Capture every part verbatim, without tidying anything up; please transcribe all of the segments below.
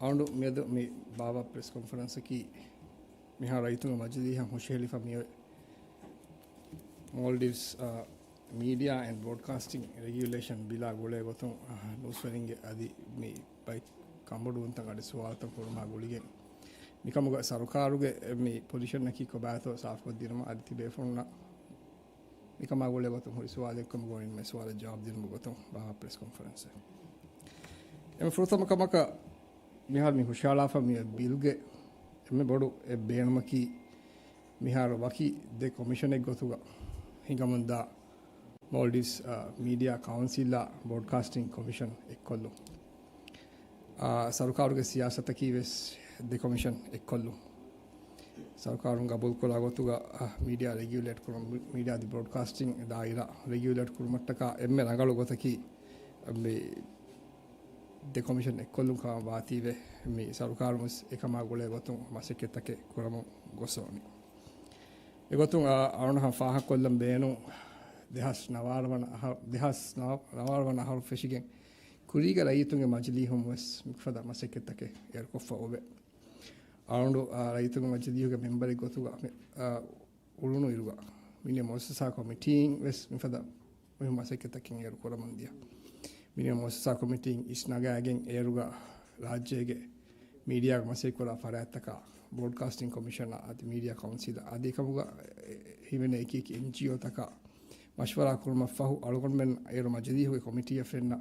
އަޅުގަނޑު މިއަދު މި ބާއްވާ ޕްރެސް ކޮންފަރެންސަކީ މިހާރު ރައްޔިތުންގެ މަޖިލީހަށް ހުށަހެޅިފަ މިއޮތް މޯލްޑިވްސް، އާ، މީޑިއާ އެންޑް ބްރޯޑްކާސްޓިން ރެގިއުލޭޝަން ބިލާ ގުޅޭ ގޮތުން، އާ، ނޫސްވެރިންގެ އަދި މި ބައި ކަންބޮޑުވުންތައް އަޑި ސުވާލުތައް ކުރުމާ ގުޅިގެން މިކަމުގަ ސަރުކާރުގެ މި ޕޮޒިޝަނަކީ ކޮބާތޯ ސާފުކޮށްދިނުމަށް އަދި ތިބޭފުޅުންނަށް މިކަމާ ގުޅޭ ގޮތުން ހުރި ސުވާލެއް ކަމުގަ އޮތް މި ސުވާލަށް ޖަވާބު ދިނުމުގެ ގޮތުން ބާއްވާ ޕްރެސް ކޮންފަރެންސެއް. އެންމެ ފުރަތަމަ ކަމަކަށް މިހާރު މި ހުށަހަޅާފަ މި ބިލްގެ އެންމެ ބޮޑު އެއް ބޭނުމަކީ މިހާރު ވަކި ދެ ކޮމިޝަނެއް ގޮތުގަ ހިނގަމުންދާ މޯލްޑިވްސް، އާ، މީޑިއާ ކައުންސިލާ ބްރޯޑްކާސްޓިން ކޮމިޝަން އެއްކޮށްލުން. އާ، ސަރުކާރުގެ ސިޔާސަތަކީ ވެސް ދެ ކޮމިޝަން އެއްކޮށްލުން. ސަރުކާރުން ގަބޫލުކުރާ ގޮތުގަ، އާ، މީޑިއާ ރެގިއުލޭޓް ކުރުން، މީޑިއާ އަދި ބްރޯޑްކާސްޓިން ދާއިރާ ރެގިއުލޭޓް ކުރުމަށްޓަކާ އެންމެ ރަނގަޅު ގޮތަކީ މި ދެ ކޮމިޝަން އެއްކޮށްލުން ކަމަށް ވާތީވެ، މި ސަރުކާރުން ވެސް އެކަމާ ގުޅޭ ގޮތުން މަސައްކަތްތަކެއް ކުރަމުން ގޮސް ވަނީ. އެގޮތުން އަ-، އަޅުގަނޑަށް ފާހަގަކޮށްލަން ބޭނުން ދެހާސް ނަވާރަ ވަނަ އަހަ-، ދެހާސް ނަވާރަ ވަނަ އަހަރު ފެށިގެން ކުރީގެ ރައްޔިތުންގެ މަޖިލީހުން ވެސް މިފަދަ މަސައްކަތްތަކެއް އޭރުކޮށްފަ އޮވޭ. އަޅުގަނޑު، އާ، ރައްޔިތުންގެ މަޖިލީހުގެ މެމްބަރެއް ގޮތުގަ މި، އާ، އުޅުނު އިރުގަ މިނިވަން މުއައްސަސާ ކޮމިޓީން ވެސް މިފަދަ މުހިއްމު މަސައްކަތްތަކެއް އޭރު ކުރަމުން ދިޔަ. މިނިވަން މުއައްސަސާ ކޮމިޓީން އިސްނަގާގެން އޭރުގަ ރާއްޖޭގެ މީޑިއާގެ މަސައްކަތް ކުރާ ފަރާތްތަކާ، ބްރޯޑްކާސްޓިން ކޮމިޝަނާ އަދި މީޑިއާ ކައުންސިލާ އަދި އެކަމުގަ ހިމެނޭ އެކި އެކި އެންޖީއޯތަކާ މަޝްވަރާ ކުރުމަށް ފަހު އަޅުގަނޑުމެން އޭރު މަޖިލީހުގެ ކޮމިޓީއަށް ފެންނަ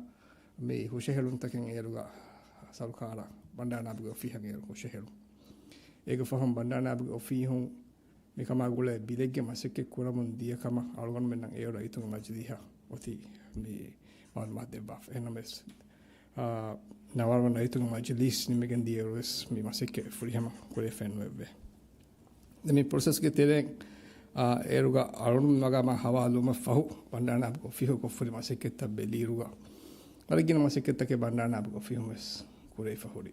މި ހުށަހެޅުންތަކެއް އޭރުގަ ސަރުކާރަށް ބަންޑާރަ ނާއިބުގެ އޮފީހަށް އޭރު ހުށަހެޅުން. އޭގެ ފަހުން ބަންޑާރަ ނާއިބުގެ އޮފީހުން މިކަމާ ގުޅޭ ބިލެއްގެ މަސައްކަތް ކުރަމުން ދިޔަ ކަމަށް އަޅުގަނޑުމެންނަށް އޭރު ރައްޔިތުންގެ މަޖިލީހަށް އޮތީ މި މައުލޫމާތު ދެއްވާފަ. އެހެންނަމަވެސް، އާ، ނަވާރަ ވަނަ ރައްޔިތުންގެ މަޖިލީސް ނިމިގެން ދިޔައިރު ވެސް މި މަސައްކަތް ފުރިހަމަ ކުރެވިފައެއް ނުވެއްވޭ. ދެން މި ޕްރޮސެސްގެ ތެރެއިން، އާ، އޭރުގަ އަޅުގަނޑު މަގާމާ ހަވާލުވުމަށް ފަހު ބަންޑާރަ ނާއިބުގެ އޮފީހު ކޮށްފަ ހުރި މަސައްކަތްތައް ބެލިއިރުގަ ވަރަށް ގިނަ މަސައްކަތްތަކެއް ބަންޑާރަ ނާއިބުގެ އޮފީހުން ވެސް ކުރެވިފަ ހުރި.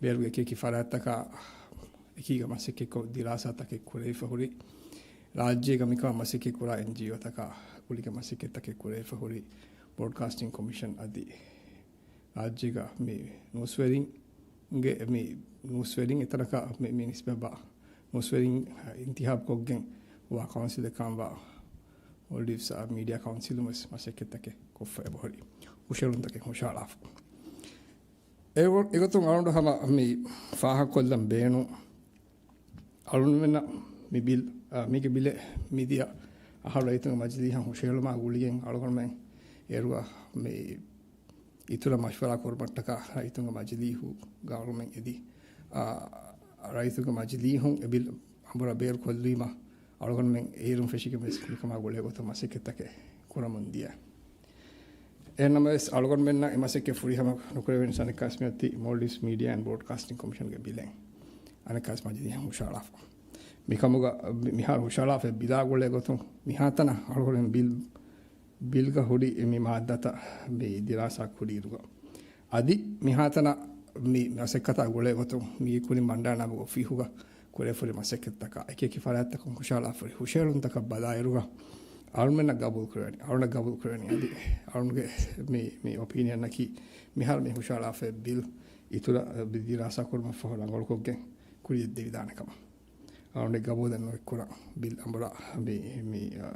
ބޭރުގެ އެކި އެކި ފަރާތްތަކާ އެކީގަ މަސައްކަތްކޮށް ދިރާސާތަކެއް ކުރެވިފަ ހުރި. ރާއްޖޭގަ މިކަމަށް މަސައްކަތް ކުރާ އެންޖީއޯތަކާ ގުޅިގެން މަސައްކަތްތަކެއް ކުރެވިފަ ހުރި. ބްރޯޑްކާސްޓިން ކޮމިޝަން އަދި ރާއްޖޭގަ މި ނޫސްވެރިންގެ މި ނޫސްވެރިން އެތަނަކަށް މި، މި ނިސްބަތްވާ ނޫސްވެރިން އިންތިހާބު ކޮށްގެން ވާ ކައުންސިލެއް ކަމަށްވާ މޯލްޑިވްސް މީޑިއާ ކައުންސިލުން ވެސް މަސައްކަތްތަކެއް ކޮށްފަ އެބަހުރި. ހުށަހެޅުންތަކެއް ހުށަހަޅާފަ. އެ-، އެގޮތުން އަޅުގަނޑު ހަމަ މި ފާހަގަކޮށްލަން ބޭނުން އަޅުގަނޑުމެންނަށް މި ބިލް، އާ، މީގެ ބިލެއް މިދިޔަ އަހަރު ރައްޔިތުންގެ މަޖިލީހަށް ހުށަހެޅުމާ ގުޅިގެން އަޅުގަނޑުމެން އޭރުގަ މި އިތުރަށް މަޝްވަރާ ކުރުމަށްޓަކާ ރައްޔިތުންގެ މަޖިލީހުގަ އަޅުގަނޑުމެން އެދި، އާ، ރައްޔިތުންގެ މަޖިލީހުން އެ ބިލް އަނބުރާ ބޭރު ކޮށްލީމަ އަޅުގަނޑުމެން އޭރުން ފެށިގެން ވެސް މިކަމާ ގުޅޭ ގޮތަށް މަސައްކަތްތަކެއް ކުރަމުން ދިޔަ. އެހެންނަމަވެސް އަޅުގަނޑުމެންނަށް އެ މަސައްކަތް ފުރިހަމަ ނުކުރެވެން އަނެއްކާސް މިއޮތީ މޯލްޑިވްސް މީޑިއާ އެންޑް ބްރޯޑްކާސްޓިން ކޮމިޝަންގެ ބިލެއް އަނެއްކާސް މަޖިލީހަށް ހުށަހަޅާފަ. މިކަމުގަ މި-، މިހާރު ހުށަހަޅާފައި ބިލާ ގުޅޭ ގޮތުން މިހާތަނަށް އަޅުގަނޑުމެން ބިލް، ބިލްގަ ހުރި މި މާއްދާތައް މި ދިރާސާ ކުރިއިރުގަ އަދި މިހާތަނަށް މި މަސައްކަތާ ގުޅޭ ގޮތުން މީގެ ކުރިން ބަންޑާރަ ނާއިބުގެ އޮފީހުގަ ކުރެވިފަ ހުރި މަސައްކަތްތަކާ އެކި އެކި ފަރާތްތަކުން ހުށަހަޅާފަ ހުރި ހުށަހެޅުންތަކަށް ބަލާއިރުގަ އަޅުގަނޑަށް ގަބޫލު ކުރެވެނީ، އަޅުގަނޑަށް ގަބޫލު ކުރެވެނީ އަދި އަޅުގަނޑުގެ މި، މި އޮޕީނިއަނަކީ މިހާރު މި ހުށަހަޅާފައި ބިލް އިތުރަށް ދިރާސާ ކުރުމަށްފަހު ރަނގަޅުކޮށްގެން ކުރިއަށް ދެވިދާނެ ކަމަށް. އަޅުގަނޑު ގަބޫލެއް ނުކުރަން ބިލް އަނބުރާ މި، މި، އާ،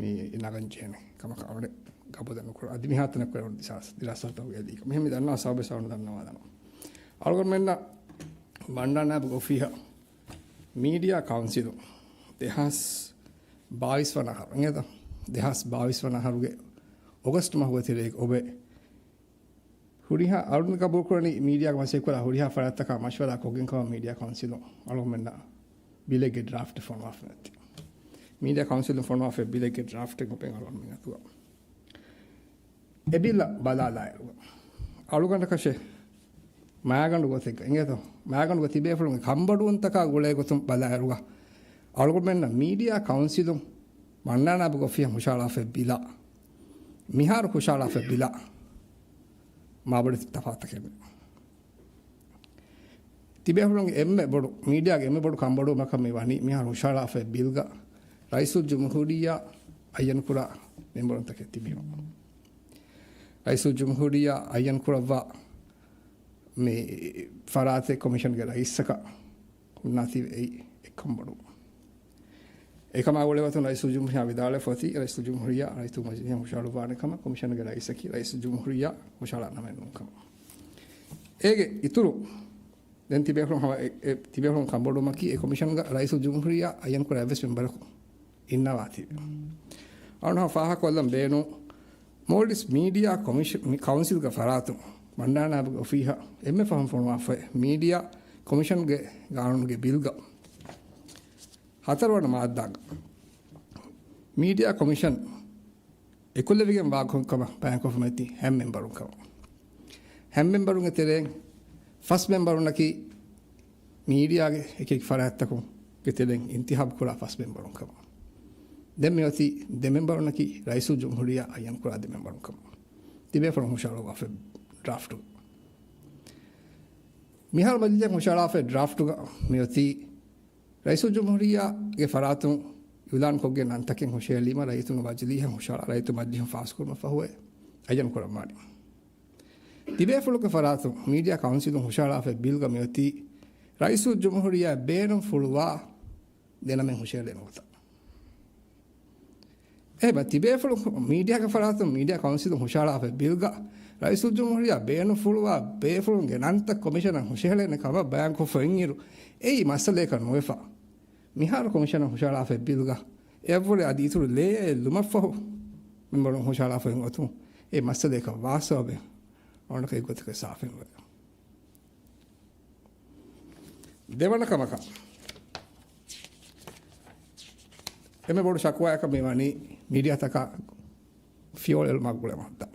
މި ނަގަން ޖެހޭނެ ކަމަކަށް އަޅުގަނޑު ގަބޫލެއް ނުކުރަން. އަދި މިހާތަނަށް ކުރެވުނު ދިރާސާ، ދިރާސާތައް އެދީ މިހެން މި ދަންނަވާ ސަބަބެއް އަޅުގަނޑު ދަންނަވާލަން. އަޅުގަނޑުމެންނަށް ބަންޑާރަ ނާއިބުގެ އޮފީހަށް މީޑިއާ ކައުންސިލުން ދެހާސް ބާވީސް ވަނަ އަހަރު، އިނގޭތަ؟ ދެހާސް ބާވީސް ވަނަ އަހަރުގެ އޮގަސްޓް މަހުގެ ތެރޭގަ އޮވެ ހުރިހާ އަޅުގަނޑު ގަބޫލުކުރަނީ މީޑިއާގެ މަސައްކަތް ކުރާ ހުރިހާ ފަރާތްތަކާ މަޝްވަރާ ކޮށްގެން ކަމަށް މީޑިއާ ކައުންސިލުން އަޅުގަނޑުމެންނަށް ބިލެއްގެ ޑްރާފްޓެއް ފޮނުވާފަ ނެތި. މީޑިއާ ކައުންސިލުން ފޮނުވާފަ ބިލެއްގެ ޑްރާފްޓެއް އޮޕެން އަޅުގަނޑުމެން އަތުގަ. އެ ބިލް ބަލާލާއިރު އަޅުގަނޑަކަށެއް މާގަނޑު ގޮތެއްގަ، އިނގޭތޯ؟ މާގަނޑުގަ ތިބޭފުޅުންގެ ކަންބޮޑުވުންތަކާ ގުޅޭ ގޮތުން ބަލާއިރުގަ އަޅުގަނޑުމެންނަށް މީޑިއާ ކައުންސިލުން ބަންޑާރަ ނާއިބުގެ އޮފީހަށް ހުށަހަޅާފައި ބިލާ މިހާރު ހުށަހަޅާފައި ބިލާ މާބޮޑެތި ތަފާތަކެއް ނެތް. ތިބޭފުޅުންގެ އެންމެ ބޮޑު، މީޑިއާގެ އެންމެ ބޮޑު ކަންބޮޑުވުމަކަށް މި ވަނީ މިހާރު ހުށަހަޅާފައި ބިލްގަ ރައީސުލްޖުމްހޫރިއްޔާ އައްޔަންކުރާ މެމްބަރުންތަކެއް ތިބީމަ. ރައީސުލްޖުމްހޫރިއްޔާ އައްޔަންކުރައްވާ މި ފަރާތެއް ކޮމިޝަންގެ ރައީސަކަށް ހުންނާތީ އެއީ އެއްކަން ބޮޑު. އެކަމާ ގުޅޭގޮތުން ރައީސުލްޖުމްހޫރިއްޔާ ވިދާޅުވެފަ އޮތީ، ރައީސުލްޖުމްހޫރިއްޔާ ރައްޔިތު މަޖިލީހަށް ހުށަހަޅުއްވާނެ ކަމަށް، ކޮމިޝަންގެ ރައީސަކީ ރައީސުލްޖުމްހޫރިއްޔާ ހުށަހަޅާ ނަމެއް ނޫން ކަމަށް. އޭގެ އިތުރު ދެން ތިބޭފުޅުން ހަމަ އެ، އެ، ތިބޭފުޅުން ކަންބޮޑުވުމަކީ އެ ކޮމިޝަންގަ ރައީސުލްޖުމްހޫރިއްޔާ އައްޔަންކުރާ އެއްވެސް މެމްބަރަކު އިންނަވާތީވެ. އަޅުގަނޑު ހަމަ ފާހަގަކޮށްލަން ބޭނުން، މޯލްޑިވްސް މީޑިއާ ކޮމިޝަ-، މި ކައުންސިލްގެ ފަރާތުން ބަންޑާރަނާއިބުގެ އޮފީހަށް އެންމެ ފަހުން ފޮނުވާފައި މީޑިއާ ކޮމިޝަންގެ ގާނޫނުގެ ބިލްގަ ހަތަރުވަނަ މާއްދާގަ މީޑިއާ ކޮމިޝަން އެކުލެވިގެން ވާ ކަމަށް ބަޔާންކޮށްފަ މިއޮތީ ހަތް މެމްބަރުން ކަމަށް. ހަތް މެމްބަރުންގެ ތެރެއިން ފަސް މެމްބަރުންނަކީ މީޑިއާގެ އެކި އެކި ފަރާތްތަކުންގެ ތެރެއިން އިންތިހާބު ކުރާ ފަސް މެމްބަރުން ކަމަށް. ދެން މިއޮތީ ދެ މެމްބަރުންނަކީ ރައީސުލްޖުމްހޫރިއްޔާ އައްޔަން ކުރާ ދެ މެމްބަރުން ކަމަށް. ތިބޭފުޅުން ހުށަހަޅުއްވާފަ ޑްރާފްޓު. މިހާރު މަޖިލީހަށް ހުށަހަޅާފައި ޑްރާފްޓުގަ މިއޮތީ ރައީސުލްޖުމްހޫރިއްޔާގެ ފަރާތުން އިއުލާންކޮށްގެން ނަންތަކެއް ހުށަހެޅީމަ ރައްޔިތުންގެ މަޖިލީހަށް ހުށަހަޅާ ރައްޔިތު މަޖިލީހުން ފާސްކުރުމަށް ފަހުވެ އައްޔަން ކުރައްވާނެ. ތިބޭފުޅުންގެ ފަރާތުން މީޑިއާ ކައުންސިލުން ހުށަހަޅާފައި ބިލްގަ މިއޮތީ ރައީސުލްޖުމްހޫރިއްޔާ ބޭނުންފުޅުވާ ދެނަމެއް ހުށަހެޅޭ ނުވަތަ. އެހެން ތިބޭފުޅުން މީޑިއާގެ ފަރާތުން މީޑިއާ ކައުންސިލުން ހުށަހަޅާފައި ބިލްގަ ރައީސުލްޖުމްހޫރިއްޔާ ބޭނުންފުޅުވާ ބޭފުޅުންގެ ނަންތައް ކޮމިޝަނަށް ހުށަހެޅޭނެ ކަމަށް ބަޔާންކޮށްފަ އިންއިރު އެއީ މައްސަލަޔަކަށް ނުވެފަ. މިހާރު ކޮމިޝަނަށް ހުށަހަޅާފައި ބިލްގަ އެއަށްވުރެ އަދި އިތުރު ލޭއެއް ލުމަށްފަހު މެމްބަރުން ހުށަހަޅާފައި އޮތުން އެ މައްސަލަޔަކަށް ވާ ސަބަބެއް އަޅުގަނޑަކަށް އެއްގޮތަކަށް ސާފެއް ނުވޭ. ދެވަނަ ކަމަކަށް، އެންމެ ބޮޑު ޝަކުވާއަކަށް މި ވަނީ މީޑިއާތަކަށް ފިޔަވަޅު އެޅުމާ ގުޅޭ މައްދާ.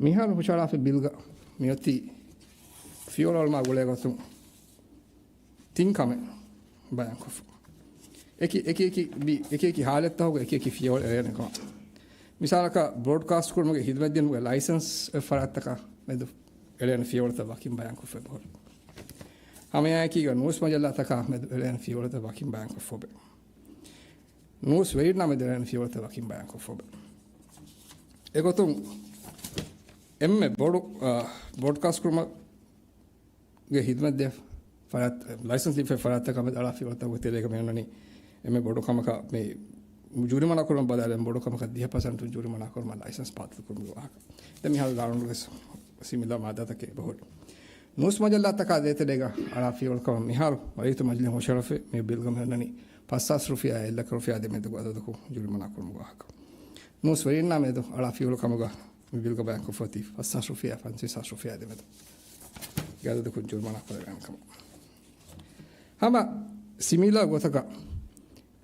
މިހާރު ހުށަހަޅާފައި ބިލްގަ މިއޮތީ ފިޔަވަޅު އެޅުމާ ގުޅޭ ގޮތުން ތިން ކަމެއް ބަޔާންކޮށްފަ. އެކި، އެކި، އެކި، މި، އެކި، އެކި ހާލަތްތަކުގަ އެކި، އެކި ފިޔަވަޅު އެޅޭނެ ކަމަށް. މިސާލަކަށް، ބްރޯޑްކާސްޓް ކުރުމުގެ ހިދުމަތް ދިނުމުގެ ލައިސަންސް އޮތް ފަރާތްތަކާ މެދު އެޅޭނެ ފިޔަވަޅުތައް ވަކިން ބަޔާންކޮށްފަ އެބަހުރި. ހަމައެއާއެކީގަ ނޫސް މަޖައްލާތަކާ މެދު އެޅޭނެ ފިޔަވަޅުތައް ވަކިން ބަޔާންކޮށްފަ އޮވޭ. ނޫސް ވެރިންނާ މެދު އެޅޭނެ ފިޔަވަޅުތައް ވަކިން ބަޔާންކޮށްފަ އޮވޭ. އެގޮތުން އެންމެ ބޮޑު، އާ، ބްރޯޑްކާސްޓް ކުރުމަށް ގެ ހިދުމަތް ދޭ ފަރާތް، ލައިސަންސް ލިބިފައި ފަރާތްތަކާ މެދު އަޅާ ފިޔަވަޅުތަކުގެ ތެރޭގަ މި އޮންނަނީ އެންމެ ބޮޑު ކަމަކަށް މި ޖުރިމަނާ ކުރުމަށް ބަލާލެވޭ ބޮޑު ކަމަކަށް ދިހަ ޕަސެންޓު ޖުރިމަނާ ކުރުމަށް ލައިސަންސް ބާތިލް ކުރުމުގެ ވާހަކަ. ދެން މިހާރު ގާނޫނުގެ ސިމިލާ މާއްދާތަކެއް އެބަހުރި. ނޫސް މަޖައްލާތަކާ ދޭތެރޭގަ އަޅާ ފިޔަވަޅު ކަމަށް މިހާރު ރައްޔިތު މަޖިލީހުން ހުށަހަޅާފައި މި ބިލްގަ މި އޮންނަނީ ފަސް ހާސް ރުފިޔާ އެއް ލަކަ ރުފިޔާ ދެމެދުގެ އަދަދަކުން ޖުރިމަނާ ކުރުމުގެ ވާހަކަ. ނޫސް ވެރިންނާ މެދު އަޅާ ފިޔަވަޅު ކަމުގަ މި ބިލްގަ ބަޔާންކޮށްފަ އޮތީ ފަސް ހާސް ރުފިޔާ ފަންސަވީސް ހާސް ރުފިޔާ ދެމެދު ގެ އަދަދަކުން ޖުރިމަނާ ކުރެވޭނެ ކަމަށް. ހަމަ ސިމިލާ ގޮތަކަށް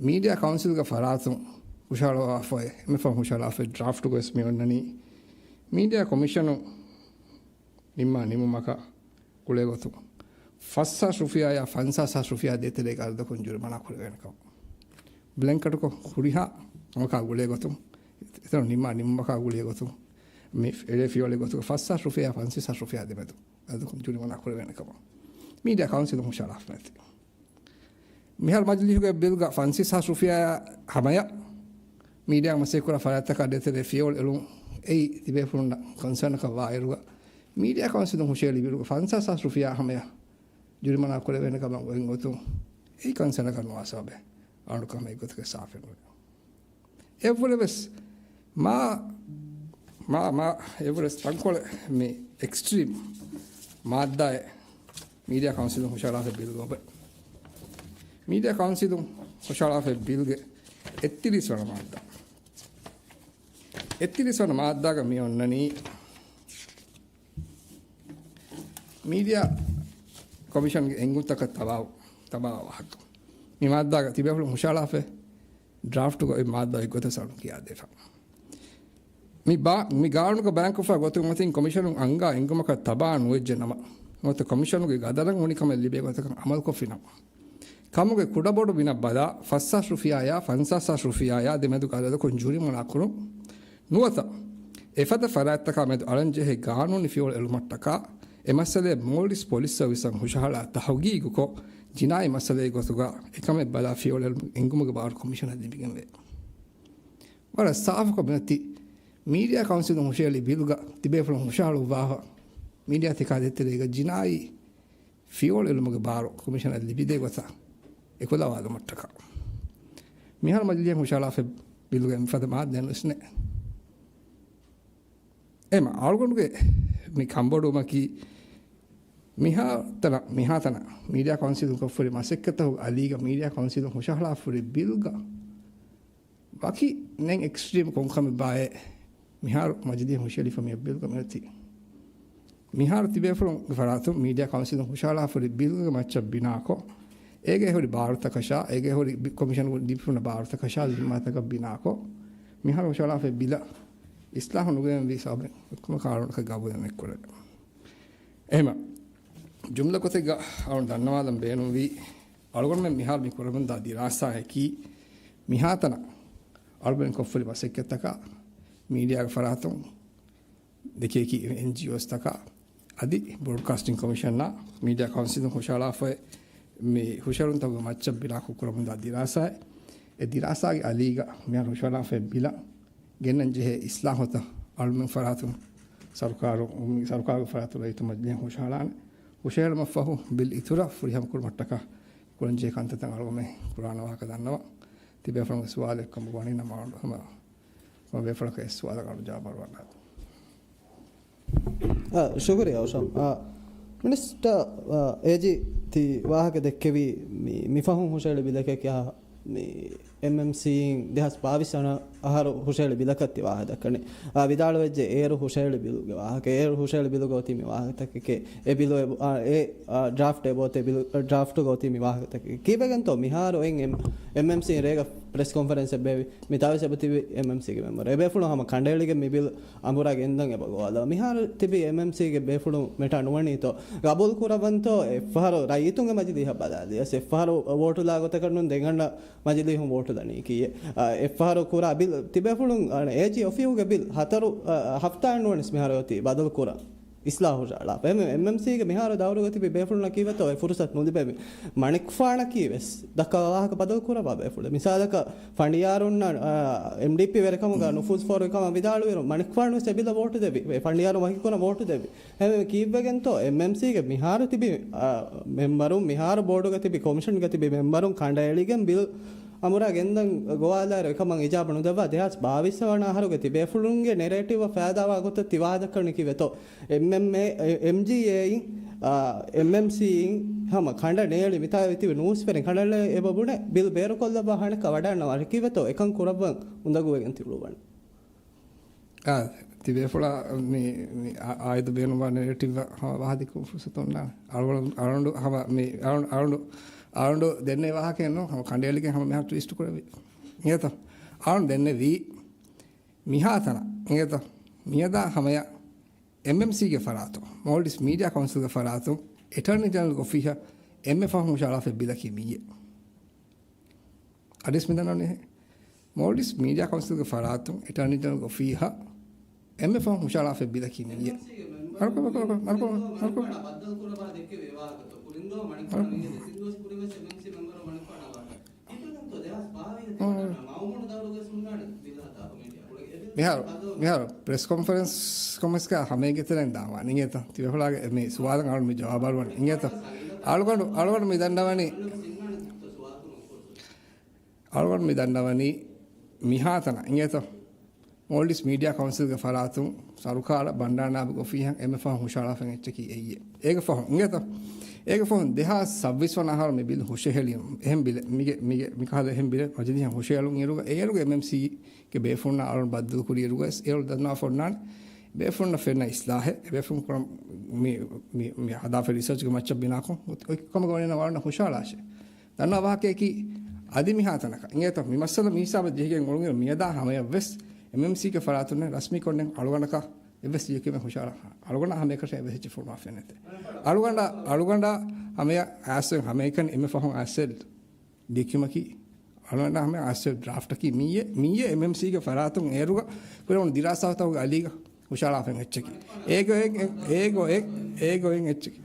މީޑިއާ ކައުންސިލްގެ ފަރާތުން ހުށަހަޅުވާފައި، އެންމެ ފަހުން ހުށަހަޅާފައި ޑްރާފްޓުގައި ވެސް މި އޮންނަނީ މީޑިއާ ކޮމިޝަނުން ނިންމާ ނިންމުމަކަށް ގުޅޭ ގޮތުން ފަސް ހާސް ރުފިޔާއާ ފަންސާސް ހާސް ރުފިޔާ ދޭތެރޭގެ އަދަދަކުން ޖުރިމަނާ ކުރެވޭނެ ކަމަށް. ބްލެންކެޓްކޮށް ހުރިހާ ކަމަކާ ގުޅޭ ގޮތުން، އެތަނުން ނިންމާ ނިންމުމަކާ ގުޅޭ ގޮތުން، މި އެޅޭ ފިޔަވަޅުގެ ގޮތުގަ ފަސް ހާސް ރުފިޔާއާ ފަންސާސް ހާސް ރުފިޔާ ދެމެދު އަދަދަކުން ޖުރިމަނާ ކުރެވޭނެ ކަމަށް މީޑިއާ ކައުންސިލުން ހުށަހަޅާފަ އޮތީ. މިހާރު މަޖިލީހުގެ ބިލްގަ ފަންސާސް ހާސް ރުފިޔާއާ ހަމަޔަށް މީޑިއާ މަސައްކަތްކުރާ ފަރާތްތަކާ ދޭތެރޭ ފިޔަވަޅު އެޅުން އެއީ ތިބޭފުޅުންނަށް ކޮންސާނަކަށް ވާއިރުގަ، މީޑިއާ ކައުންސިލުން ހުށަހެޅި ބިލުގަ ފަންސާސް ހާސް ރުފިޔާ ހަމަޔަށް ޖުރިމަނާ ކުރެވޭނެ ކަމަށް އޮތް ގޮތުން އެއީ ކޮންސާނަކަށް ނުވާ ސަބަބެއް އަޅުކަމެއް އެއްގޮތަކަށް ސާފެއް ނުވޭ. އެއްވުރެ ވެސް މާ، މާ، މާ އެއްވުރެ ވެސް ތަންކޮޅެއް މި އެކްސްޓްރީމް މާއްދާއެއް މީޑިއާ ކައުންސިލުން ހުށަހަޅާފައި ބިލްގަ އޮވޭ. މީޑިއާ ކައުންސިލުން ހުށަހަޅާފައި ބިލްގެ އެއްތިރީސް ވަނަ މާއްދާ. އެއްތިރީސް ވަނަ މާއްދާގަ މި އޮންނަނީ މީޑިއާ ކޮމިޝަންގެ އެންގުންތަކަށް ތަބާ، ތަބާވާ ވާހަކަ. މި މާއްދާގަ ތިބޭފުޅުން ހުށަހަޅާފައި ޑްރާފްޓުގައި މާއްދާ އެއްގޮތަށް ސަޅުން ކިޔާދީފަ. މި ބާ، މި ގާނޫނުގަ ބަޔާންކޮށްފަ ގޮތުން އޮތީ ކޮމިޝަނުން އަންގާ އެންގުމަކަށް ތަބާ ނުވެއްޖެ ނަމަ، ނުވަތަ ކޮމިޝަނުގެ ގަދަރަށް އުނިކަމެއް ލިބޭ ގޮތަކަށް އަމަލުކޮށްފި ނަމަ، ކަމުގެ ކުޑަބޮޑު ބިނަށް ބަލާ، ފަސް ހާސް ރުފިޔާއާ ފަންސާސް ހާސް ރުފިޔާއާ ދެމެދު ގަދަރަކުން ޖުރިމަނާ ކުރުން. ނުވަތަ، އެފަދަ ފަރާތްތަކާ މެދު އަޅަންޖެހޭ ގާނޫނީ ފިޔަވަޅު އެޅުމަށްޓަކާ، އެ މައްސަލައެއް މޯލްޑިވްސް ޕޮލިސް ސަރވިސަށް ހުށަހަޅާ ތަހުގީގުކޮށް، ޖިނާއީ މައްސަލައެއް ގޮތުގަ އެކަމެއް ބަލާ ފިޔަވަޅު އެޅުމުގެ ބާރު ކޮމިޝަނަށް ލިބިގެންވޭ. ވަރަށް ސާފުކޮށް މިއޮތީ، މީޑިއާ ކައުންސިލުން ހުށަހެޅި ބިލްގަ ތިބޭފުޅުން ހުށަހަޅުއްވާފަ، މީޑިއާ ތިކާ ދޭތެރޭގަ ޖިނާއީ ފިޔަވަޅު އެޅުމުގެ ބާރު ކޮމިޝަނަށް ލިބިދޭ ގޮތަށް އެކުލަވާލުމަށްޓަކާ. މިހާރު މަޖިލީހަށް ހުށަހަޅާފައި ބިލުގެ މިފަދަ މާއްދައެއް ނުވެސް ނެތް. އެމަ އަޅުގަނޑުގެ މި ކަންބޮޑުވުމަކީ، މިހާތަނަށް، މިހާތަނަށް މީޑިއާ ކައުންސިލުން ކޮށްފައި މަސައްކަތްތަކުގެ އަލީގަ މީޑިއާ ކައުންސިލުން ހުށަހަޅާފައި ބިލްގަ ވަކި ނެން އެކްސްޓްރީމް ކޮންކަމެއް ބާއޭ މިހާރު މަޖިލީހަށް ހުށަހެޅިފަ މި ބިލްގަ މިއޮތީ. މިހާރު ތިބޭފުޅުންގެ ފަރާތުން މީޑިއާ ކައުންސިލުން ހުށަހަޅާފައި ބިލްގެ މައްޗަށް ބިނާކޮށް، އޭގެ ހުރި ބާރުތަކަށާ، އޭގެ ހުރި ބި-، ކޮމިޝަނުން ލިބިފުން ބާރުތަކަށާ ޒިންމާތަކަށް ބިނާކޮށް، މިހާރު ހުށަހަޅާފައި ބިލަށް އިސްލާހު ނުގެންވީ ސަބަބެއް އެކަމަކާ އަޅުގަނޑަކަށް ގަބޫލެއް ނެތްކުރޭ. އެހެމަ ޖުމްލަ ގޮތެއްގަ އަޅުން ދަންނަވާލަން ބޭނުންވީ، އަޅުގަނޑުމެން މިހާރު މި ކުރަމުންދާ ދިރާސާއަކީ، މިހާތަނަށް އަޅުގަނޑު ކޮށްފައި މަސައްކަތްތަކާ، މީޑިއާގެ ފަރާތުން ދެކޭކީ އެންޖީއޯސްތަކާ، އަދި ބްރޯޑްކާސްޓިން ކޮމިޝަނާ، މީޑިއާ ކައުންސިލުން ހުށަހަޅާފައި މި ހުށަހެޅުންތަކުގެ މައްޗަށް ބިނާކޮށް ކުރަމުންދާ ދިރާސާއެއް. އެ ދިރާސާގެ އަލީގަ މިހާރު ހުށަހަޅާފައި ބިލަށް ގެންނަން ޖެހޭ އިސްލާހުތައް އަޅުމެން ފަރާތުން ސަރުކާރު، ސަރުކާރުގެ ފަރާތުން ރައްޔިތު މަޖިލީހަށް ހުށަހަޅާނެ. ހުށަހެޅުމަށްފަހު ބިލް އިތުރަށް ފުރިހަމަ ކުރުމަށްޓަކާ ކުރަންޖެހޭ ކަންތައްތައް އަޅުގަނޑުމެން ކުރާނެ ވާހަކަ ދަންނަވަން. ތިބޭފުޅުންގެ ސުވާލެއް ކަމަށް ވަނީ ނަމަ ހަމަ ބޭފުޅަކަށް އެއް ސުވާލަކަށް އަޅު ޖަވާބު އަރުވަން. އާ، ޝުކުރިއްޔާ އޮށޯ. އާ، މިނިސްޓަރ، އާ، އޭޖީ ތި ވާހަކަ ދެއްކެވީ މި، މި ފަހުން ހުށައެޅި ބިލަކަކީ އާ، މި އެމްއެމްސީއިން ދެހާސް ބާވީސް ވަނަ އަހަރު ހުށައެޅި ބިލަކަށް ތި ވާހަކަ ދައްކަނީ. އާ، ވިދާޅުވެއްޖެ އޭރު ހުށައެޅި ބިލުގެ ވާހަކަ، އޭރު ހުށައެޅި ބިލުގަ އޮތީ މި ވާހަކަތަކެކޭ، އެ ބިލު އެ، އާ، އެ، އާ، ޑްރާފްޓް އެބައޮތޭ ބިލު، އާ، ޑްރާފްޓުގަ އޮތީ މި ވާހަކަތަކެކޭ. ކީއްވެގެންތޯ މިހާރު އެން އެމް، އެމްއެމްސީ ރޭގަ ޕްރެސް ކޮންފަރެންސް އެއް ބޭއްވި، މި ތާވީސް އެބަ ތިބި އެމްއެމްސީގެ މެމްބަރު. އެބޭފުޅުން ހަމަ ކަނޑައެޅިގެން މި ބިލް އަނބުރާ ގެންދަން އެބަ ގޮވާލަ. މިހާރު ތިބި އެމްއެމްސީގެ ބޭފުޅުން މިޓާ ނުވަނީތޯ؟ ގަބޫލު ކުރައްވަންތޯ؟ އެއްފަހަރު ރައްޔިތުންގެ މަޖިލީހަށް ބަލާލިޔަސް، އެއްފަހަރު ވޯޓުލާ ގޮތަކަށް ނޫން ދެން އަންނަ މަޖިލީހުން ވޯޓުލަނީކީއެއް. އާ، އެއްފަހަރު ކުރާ ބިލް ތިބޭފުޅުން، އާ، އޭޖީ އޮފީހުގެ ބިލް ހަތަރު، އާ، ހަފްތާއެއް ނުވަނިސް މިހާރު އޮތީ ބަދަލު ކުރަން. އިސްލާހު ހުށަހަޅާފަ. އެމް، އެމްއެމްސީގެ މިހާރު ދައުރުގަ ތިބި ބޭފުޅުންނަށް ކީއްވެތޯ އެ ފުރުސަތު ނުލިބެވި؟ މަނިކުފާނަކީ ވެސް ދައްކާ ވާހަކަ ބަދަލު ކުރައްވާ ބޭފުޅެއް. މިސާލަކަށް ފަނޑިޔާރުންނަށް، އާ، އެމްޑީޕީ ވެރިކަމުގަ ނުފޫޒު ފޯރުވި ކަމަށް ވިދާޅުވިއިރު، މަނިކުފާނު ވެސް އެ ބިލަށް ވޯޓު ދެއްވި. އެ ފަނޑިޔާރުން ވަކިކުރަން ވޯޓު ދެއްވި. އެހެންވެ ކީއްވެގެންތޯ އެމްއެމްސީގެ މިހާރު ތިބި، އާ، މެމްބަރުން، މިހާރު ބޯޑުގަ ތިބި ކޮމިޝަންގަ ތިބި މެމްބަރުން ކަނޑައެޅިގެން ބިލް އަނބުރާ ގެންދަން ގޮވާލާއިރު އެކަމަށް އިޖާބަ ނުދެއްވާ ދެހާސް ބާވީސް ވަނަ އަހަރުގެ ތި ބޭފުޅުންގެ ނެރޭޓިވަށް ފައިދާވާ ގޮތަށް ތި ވާދަކަނި ކީއްވެތޯ؟ އެމްއެމްއޭ، އެ، އެމްޖީއޭއިން، އާ، އެމްއެމްސީއިން ހަމަ ކަނޑަ ނޭޅި މިތާ ތިބި ނޫސްވެރިން ކަނޑައެޅޭ އެބަ ބުނެ ބިލް ބޭރުކޮށްލައްވާ ހަނަކަށް ވަޑާންނަވާނެ ކީއްވެތޯ؟ އެކަން ކުރައްވަން އުނދަގޫވެގެން ތިއުޅުއްވަނީ. އާ، ތިބޭފުޅާ މި، މި އާ، އާއިދު ބޭނުންވާ ނެރޭޓިވް ހަމަ ވާހަދިކު ފުރުސަތު އޮންނާނެ. އަޅުގަނޑު، އަޅުގަނޑު ހަމަ މި، އަޅު، އަޅުގަނޑު، އަޅުގަނޑު ދެންނެވި ވާހަކައެއް ނޫން، ހަމަ ކަނޑައެޅިގެން ހަމަ މިހާރު ޓްވިސްޓް ކުރެވި. އިނގޭތަ؟ އަޅުގަނޑު ދެންނެވީ މިހާތަނަށް. އިނގޭތަ؟ މިއަދާ ހަމަޔަށް އެމްއެމްސީގެ ފަރާތުން، މޯލްޑިވްސް މީޑިއާ ކައުންސިލްގެ ފަރާތުން، އެޓާނީ ޖެނެރަލްގެ އޮފީހަށް އެންމެ ފަހުން ހުށަހަޅާފައި ބިލަކީ މިއެއް. އަދިވެސް މި ދަންނަވަނީ އެހެން. މޯލްޑިވްސް މީޑިއާ ކައުންސިލްގެ ފަރާތުން އެޓާނީ ޖެނެރަލްގެ އޮފީހަށް އެންމެ ފަހުން ހުށަހަޅާފައި ބިލަކީ މިއެއް. އަރުކޮ، އަރުކޮ، އަރުކޮ، އަރުކޮ. މިހާރު، މިހާރު ޕްރެސް ކޮންފަރެންސް ކޮމެންޓްސްގަ ހަމައެކަނި ދާންވާނެ އިނގޭތަ؟ ތިބޭފުޅާގެ މި ސުވާލަށް އަޅުގަނޑު މި ޖަވާބު އަރުވަނީ އިނގޭތަ؟ އަޅުގަނޑު، އަޅުގަނޑު މި ދަންނަވަނީ، އަޅުގަނޑު މި ދަންނަވަނީ މިހާތަނަށް އިނގޭތަ؟ މޯލްޑިވްސް މީޑިއާ ކައުންސިލްގެ ފަރާތުން ސަރުކާރަށް ބަންޑާރަ ނާއިބުގެ އޮފީހަށް އެންމެ ފަހުން ހުށަހަޅާފައި އެއްޗަކީ އެއްޔެއް. އޭގެ ފަހުން އިނގޭތަ؟ އޭގެ ފަހުން ދެހާސް ސައްބީސް ވަނަ އަހަރު މި ބިލް ހުށަހެޅި، އެހެން ބިލެއް، މިގެ، މިގެ، މިކަހަލަ އެހެން ބިލެއް މަޖިލީހަށް ހުށަހެޅުން އިރުގަ، އޭރުގެ އެމްއެމްސީގެ ބޭފުޅުންނާ އަޅުން ބައްދަލު ކުރި އިރުގަ އޭރު ދަންނާފަ އޮންނާނެ ބޭފުޅުންނަށް ފެންނަ އިސްލާހެއް، އެބޭފުޅުން ކުރަން މި، މި، މި ހަދާފަ ރިސާޗްގެ މައްޗަށް ބިނާކޮށް، އޮތް ކަމަކަށް ވަނީ ނަމަ އަޅުންނަށް ހުށަހަޅާށޭ. ދަންނަވާ ވާހަކައަކީ އަދި މިހާތަނަކަށް އިނގޭތަ؟ މި މައްސަލަ މި ހިސާބަށް ޖެހިގެން އުޅުނުއިރު މިއަދާ ހަމަޔަށްވެސް އެމްއެމްސީގެ ފަރާތުންނެއް ރަސްމީކޮށްނެއް އަޅުގަނޑަކަށް އެއްވެސް ލިޔެކިޔުމެއް ހުށަހަޅާ، އަޅުގަނޑަށް ހަމައެކަނި އެއްވެސް އެއްޗެއް ފޮނުވާފައެއް ނެތޭ. އަޅުގަނޑަށް، އަޅުގަނޑަށް ހަމަޔަށް އައިސް ހަމައެކަނި އެންމެ ފަހުން އައިސް ލިޔެކިޔުމަކީ، އަޅުގަނޑަށް ހަމަޔަށް އައިސް ޑްރާފްޓަކީ މިއެއް، މިއެއް އެމްއެމްސީގެ ފަރާތުން އޭރުގަ ކުރެވުނު ދިރާސާތަކުގެ އަލީގަ ހުށަހަޅާފައި އެއްޗަކީ. އޭގޮ އެއް، އެ، އޭގޮ އެއް، އޭގޮ އެއް އެއްޗަކީ.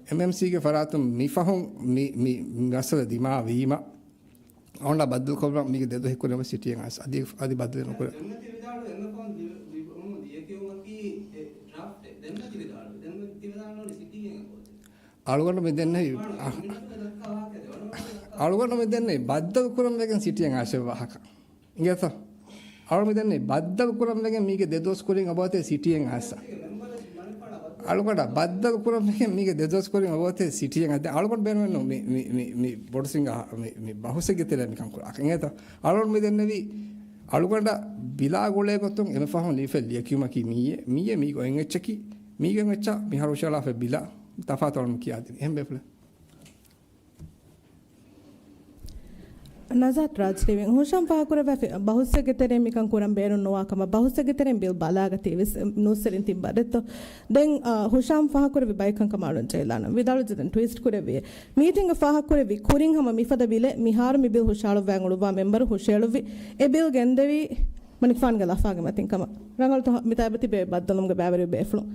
އެމްއެމްސީގެ ފަރާތުން މި ފަހުން މި، މި މައްސަލަ ދިމާވީމަ، އަޅުގަނޑަށް ބައްދަލުކޮށްލަން މީގެ ދެދުވަހެއް ކުރެވެސް ސިޓީއެއް އައިސް އަދި، އަދި ބައްދަލެއް ނުކުރޭ. ދެންނެތި ވިދާޅުވި އެންމެ ފަހުން ލިޔެ، ލިޔެ، ލިޔެކިޔުމަކީ އެ ޑްރާފްޓެއް. ދެންނެތި ވިދާޅުވި. އަޅުގަނޑު މި ދެންނެވި، އަޅުގަނޑު މި ދެންނެވި ބައްދަލު ކުރަން ވެގެން ސިޓީއެއް އައިސް ވާހަކަ. އިނގޭތަ؟ އަޅު މި ދެންނެވި ބައްދަލު ކުރަން ވެގެން މީގެ ދެ ދުވަސް ކުރިން އަބަދު ސިޓީއެއް އައިސް. އަޅުގަނޑަށް ބައްދަލު ކުރަން ވެގެން މީގެ ދެ ދުވަސް ކުރިން އަބަދު ސިޓީއެއް އައިސް. އަޅުގަނޑު ބޭނުމެއް ނޫން މި، މި، މި، މި ބޮޑު ސިނގާ މި، މި ބަހުސެއްގެ ތެރޭ މިކަން ކުރާކަށް. އިނގޭތަ؟ އަޅުގަނޑު މި ދެންނެވި އަޅުގަނޑަށް ބިލާ ގުޅޭ ގޮތުން އެންމެ ފަހުން ލިޔެފައި ލިޔެކިޔުމަކީ މިއީ، މިއީ މީގެ އޮތް އެއްޗަކީ، މީގެ އޮތް އެއްޗަށް މިހާރު ހުށަހަޅާފައި ބިލާ ތަފާތު އަޅުން ކިޔާދިނީ. އެހެން ބޭފުޅެއް. ނަޒާތް ރާޖް ޓީވީން ހުޝާމް ފާހަގަކުރެއްވި ބަހުސްއެއްގެ ތެރެއިން މިކަން ކުރަން ބޭނުން ނުވާ ކަމަށް ބަހުސްއެއްގެ ތެރެއިން ބިލް ބަލާގަތީ ވެސް ނޫސްވެރިން ތިން ބައްދެއްތޯ؟ ދެން، އާ، ހުޝާމް ފާހަގަކުރެއްވި ބައެއް ކަންކަމަށް އަޅުން ޖައިލާނަން ވިދާޅުވެއްޖެ. ދެން ޓްވީޓް ކުރެއްވި މީޓިންގަ ފާހަގަކުރެއްވި ކުރިން ހަމަ މިފަދަ ބިލެއް މިހާރު މި ބިލް ހުށަހަޅުއްވާން އުޅުއްވާ މެމްބަރު ހުށައެޅުއްވި އެ ބިލް ގެންދެވީ މަނިކުފާނުގެ ލަފާގެ މަތިން ކަމަށް. ރަނގަޅު ތަ-، މިތާ އެބަ ތިބޭ ބައްދަލުވުމުގެ ބައިވެރި ބޭފުޅުން.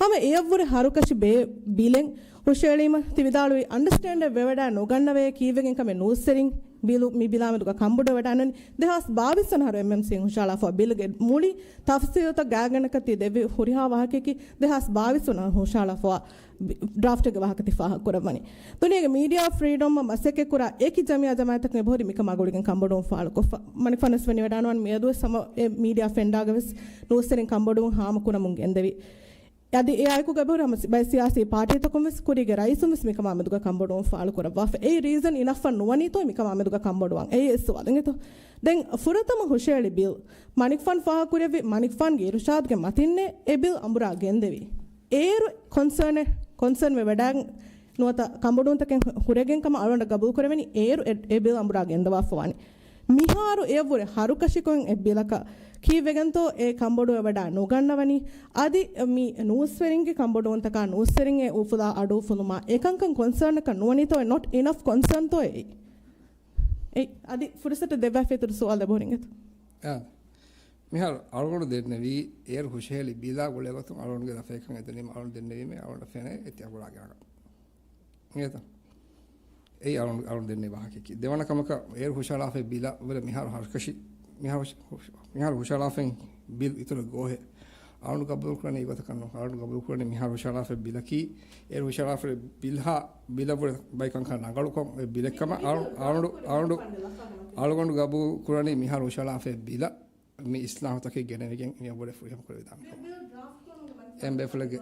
ހަމަ އެޔަށްވުރެ ހަރުކަށި ބޭ ބިލެއް ހުށައެޅީމަ ތި ވިދާޅުވި އަންޑަސްޓޭންޑެއް ވެވަޑާ ނުގަންނަވޭ ކީއްވެގެން ކަމެއް ނޫސްވެރިން ބިލު މި ބިލާމެދުގަ ކަންބޮޑުވެވަޑާނަން. ދެހާސް ބާވީސް ވަނަ އަހަރު އެމްއެމްސީން ހުށައަޅާފަ ބިލުގެ މުޅި ތަފްސީލުތައް ގާތްގަނޑަކަށް ތި ދެއްވި ހުރިހާ ވާހަކައަކީ ދެހާސް ބާވީސް ވަނަ އަހަރު ހުށައަޅާފަ ޑްރާފްޓެއްގެ ވާހަކަ ތި ފާހަގަކުރައްވަނީ. ދުނިޔޭގެ މީޑިއާ ފްރީޑަމްއަށް މަސައްކަތްކުރާ އެކި ޖަމިއްޔާ ޖަމާއަތްތަކުން އެބަހުރި މިކަމާ ގުޅިގެން ކަންބޮޑުވުން ފާޅުކޮށްފަ. މަނިކުފާނުވެސް ވަނީ ވަޑާނުވާން މިއަދުވެސް ހަމަ އެ މީޑިއާ ފެންޑާގަވެސް ނޫސްވެރިން ކަންބޮޑުވުން ހާމަކުރަމުން ގެންދެވި. އަދި އެއާއެކު ގަބޫރު ހަމަ ސި-، ބައެއް ސިޔާސީ ޕާޓީތަކުން ވެސް ކުރީގެ ރައީސުން ވެސް މިކަމާ މެދުގަ ކަންބޮޑުވުން ފާޅުކުރައްވާފަ. އެއީ ރީޒަން އިނަފްއަށް ނުވަނީތޯ މިކަމާ މެދުގަ ކަންބޮޑުވާން؟ އެއީ އެއް ސުވާލެއް އިނގޭތޯ. ދެން ފުރަތަމަ ހުށައެޅި ބިލް މަނިކުފާން ފާހަގަކުރެއްވި މަނިކުފާންގެ އިރުޝާދުގެ މަތިންނޭ އެ ބިލް އަނބުރާ ގެންދެވީ. އޭރު ކޮންސާނެއް، ކޮންސާން ވެވަޑާ ނުވަތަ ކަންބޮޑުވުންތަކެއް ހުރެގެން ކަމަށް އަޅުގަނޑަށް ގަބޫލުކުރެވެނީ އޭރު އެ، އެ ބިލް އަނބުރާ ގެންދަވާފަވާނީ. މިހާރު އެޔަށްވުރެ ހަރުކަށިކޮށް އެ ބިލަކަށް ކީއްވެގެންތޯ އެ ކަންބޮޑުވެވަޑާ ނުގަންނަވަނީ؟ އަދި މި ނޫސްވެރިންގެ ކަންބޮޑުވުންތަކާ ނޫސްވެރިންގެ އުފުލާ އަޑު އުފުލުމާ އެކަންކަން ކޮންސާނަކަށް ނުވަނީތޯ އެ ނޮޓް އިނަފް ކޮންސާންތޯ އެއީ؟ އެ، އަދި ފުރުސަތު ދެއްވާފަ އިތުރު ސުވާލު އެބަހުރިން އެތަ؟ އާ. މިހާރު އަޅުގަނޑު ދެންނެވީ އޭރު ހުށަހެޅި ބިލާ ގުޅޭގޮތުން އަޅުގަނޑުގެ ލަފައެއްކަން އެދުނީމަ އަޅުގަނޑު ދެންނެވީމޭ އަޅުގަނޑަށް ފެނޭ އެތި އަނބުރާގެ ރަނގަޅު. އިނގޭތަ؟ އެއީ އަޅު، އަޅު ދެންނެވި ވާހަކައަކީ. ދެވަނަ ކަމަކަށް އޭރު ހުށައަޅާފައި ބިލަށް ވުރެ މިހާރު ހަރުކަށި، މިހާރު ހުށަ-، ހުށަ-، މިހާރު ހުށައަޅާފައި ބިލް އިތުރަށް ގޯހެއް. އަޅު ގަބޫލުކުރަނީ އެގޮތަކަށް ނޫން. އަޅު ގަބޫލުކުރަނީ މިހާރު ހުށައަޅާފައި ބިލަކީ، އޭރު ހުށައަޅާފައި ބިލްހާ ބިލަށް ވުރެ ބައި ކަންކަން ރަނގަޅުކޮށް އެ ބިލެއްކަމަށް އަޅު، އަޅު، އަޅު، އަޅުގަނޑު ގަބޫލުކުރަނީ މިހާރު ހުށައަޅާފައި ބިލަށް މި އިސްލާހުތަކެއް ގެނެވިގެން މިއަށްވުރެ ފުރިހަމަކުރެވިދާނެ ކަމަށް. އެހެން ބޭފުޅެއްގެ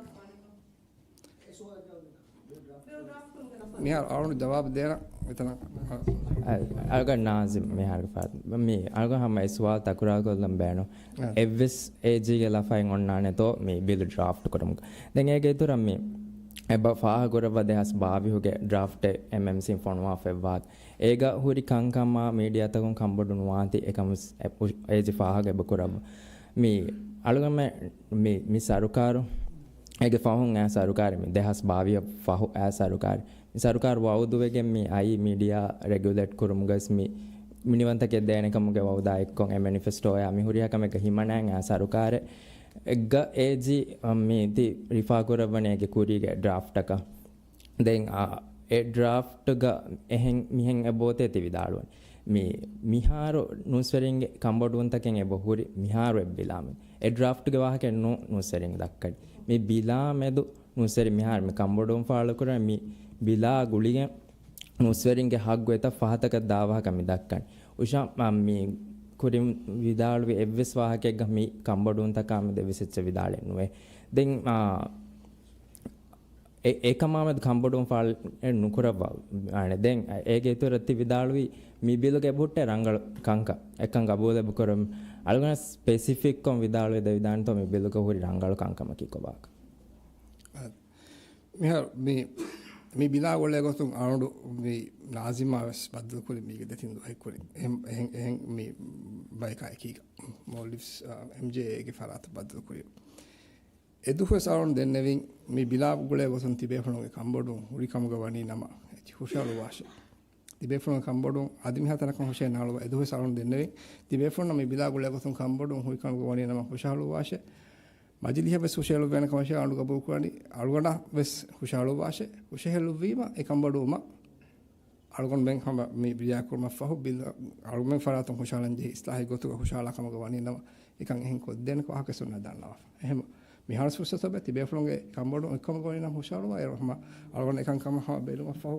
މިހާރު އަޅުގަނޑު ޖަވާބު ދޭނަ އެތަނަށް. އަ-، އަޅުގަނޑު ނާޒިމް މިހާރު ފާ-، މި އަޅުގަނޑު ހަމަ އެ ސުވާލު ތަކުރާރުކޮށްލަން ބޭނުން. އަ. އެއްވެސް އޭޖީގެ ލަފައެއް އޮންނާނެތޯ މި ބިލު ޑްރާފްޓް ކުރުމުގަ. ދެން އޭގެ އިތުރަށް މި އެބަ ފާހަގަކުރައްވާ ދެހާސް ބާވީހުގެ ޑްރާފްޓެއް އެމްއެމްސީން ފޮނުވާފައިވާ. އޭގަ ހުރި ކަންކަމާ މީޑިއާތަކުން ކަންބޮޑު ނުވާތީ އެކަމަސް އެ-، އު-، އޭޖީ ފާހަގަ އެބަކުރައްވަ. މި އަޅުގަނޑުމެން މި، މި ސަރުކާރު އޭގެ ފަހުން އައި ސަރުކާރެއް، މި ދެހާސް ބާވީހަށް ފަހު އައި ސަރުކާރެއް. މި ސަރުކާރު ވައުދުވެގެން މި އައީ މީޑިއާ ރެގިއުލޭޓް ކުރުމުގަސް މި މިނިވަންތަކެއް ދޭނެ ކަމުގެ ވައުދާ އެއްކޮށް އެ މެނިފެސްޓޯއާ މި ހުރިހާ ކަމެއްގަ ހިމަނާ އައި ސަރުކާރެއް. އެއްގަ އޭޖީ މި ތި ރިފާ ކުރައްވަނީ އޭގެ ކުރީގެ ޑްރާފްޓަކަށް. ދެން އާ، އެ ޑްރާފްޓްގަ އެހެން މިހެން އެބައޮތޭ ތި ވިދާޅުވަނީ. މި މިހާރު ނޫސްވެރިންގެ ކަންބޮޑުވުންތަކެއް އެބަ ހުރި މިހާރު އެއް ބިލާމެދު. އެ ޑްރާފްޓްގެ ވާހަކައެއް ނޫ-، ނޫސްވެރިން ދައްކަނީ. މި ބިލާމެދު ނޫސްވެރިން މިހާރު މި ކަންބޮޑުވުން ފާޅުކުރަނީ މި ބިލާ ގުޅިގެން ނޫސްވެރިންގެ ހައްގު އެތައް ފަހަތަކަށް ދާ ވާހަކަ މި ދައްކަނީ. އުޝާ، މި ކުރިން ވިދާޅުވި އެއްވެސް ވާހަކައެއްގަ މި ކަންބޮޑުވުންތަކާ މެދު އެއްވެސް އެއްޗެއް ވިދާޅެއް ނުވޭ. ދެން، އާ، އެ-، އެކަމާމެދު ކަންބޮޑުވުން ފާޅު ނުކުރައްވާ. އަނެ ދެން އޭގެ އިތުރަށް ތި ވިދާޅުވީ މި ބިލުގަ އެބަހުއްޓޭ ރަނގަޅު ކަންކަން. އެކަން ގަބޫލެއް ކުރަމު. އަޅުގަނޑަށް ސްޕެސިފިކްކޮށް ވިދާޅުވެ ދެވިދާނެތޯ މި ބިލުގަ ހުރި ރަނގަޅު ކަންކަމަކީ ކޮބާކަން. މިހާރު މި، މި ބިލާ ގުޅޭ ގޮތުން އަޅުގަނޑު މި ނާޒިމާ ވެސް ބައްދަލުކުރި މީގެ ދެތިން ދުވަހެއް ކުރިން. އެހެން، އެހެން، އެހެން މި ބަޔަކާ އެކީގަ. މޯލްޑިވްސް، އާ، އެމްޖޭއޭގެ ފަރާތަށް ބައްދަލުކުރި. އެދުވަހުވެސް އަޅުން ދެންނެވިން މި ބިލާ ގުޅޭ ގޮތުން ތިބޭފުޅުންގެ ކަންބޮޑުވުން ހުރި ކަމުގަ ވަނީ ނަމަ، އެތި ހުށަހަޅުއްވާށޭ. ތިބޭފުޅުންގެ ކަންބޮޑުވުން އަދި މިހާތަނަކަށް ހުށައެއް ނާޅުވާ. އެދުވަހުވެސް އަޅުން ދެންނެވިން ތިބޭފުޅުންނަށް މި ބިލާ ގުޅޭ ގޮތުން ކަންބޮޑުވުން ހުރި ކަމުގަ ވަނީ ނަމަ ހުށަހަޅުއްވާށޭ. މަޖިލީހަށް ވެސް ހުށަހެޅުއްވޭނެ ކަމަށް އަޅު ގަބޫލުކުރަނީ. އަޅުގަނޑަށް ވެސް ހުށަހަޅުއްވާށޭ. ހުށަހެޅުއްވީމަ އެ ކަންބޮޑުވުމަށް އަޅުގަނޑުމެން ހަމަ މި ރިޔާ ކުރުމަށް ފަހު ބިލް އަޅުގަނޑުމެން ފަރާތުން ހުށަހަޅަން ޖެހި އިސްލާހެއް ގޮތުގަ ހުށަހަޅާ ކަމުގަ ވަނީ ނަމަ އެކަން އެހެން ކޮށްދޭނެ ވާހަކަ ސުންނަ ދަންނަވާފަ. އެހެން މިހާރު ފުރުސަތު އެބަ ތިބޭފުޅުންގެ ކަންބޮޑު އެއްކަމަށް ގޮވަނީ ނަމަ ހުށަހަޅުވާ އޭރު ހަމަ އަޅުގަނޑު އެކަން ކަމަށް ހަމަ ބެލުމަށްފަހު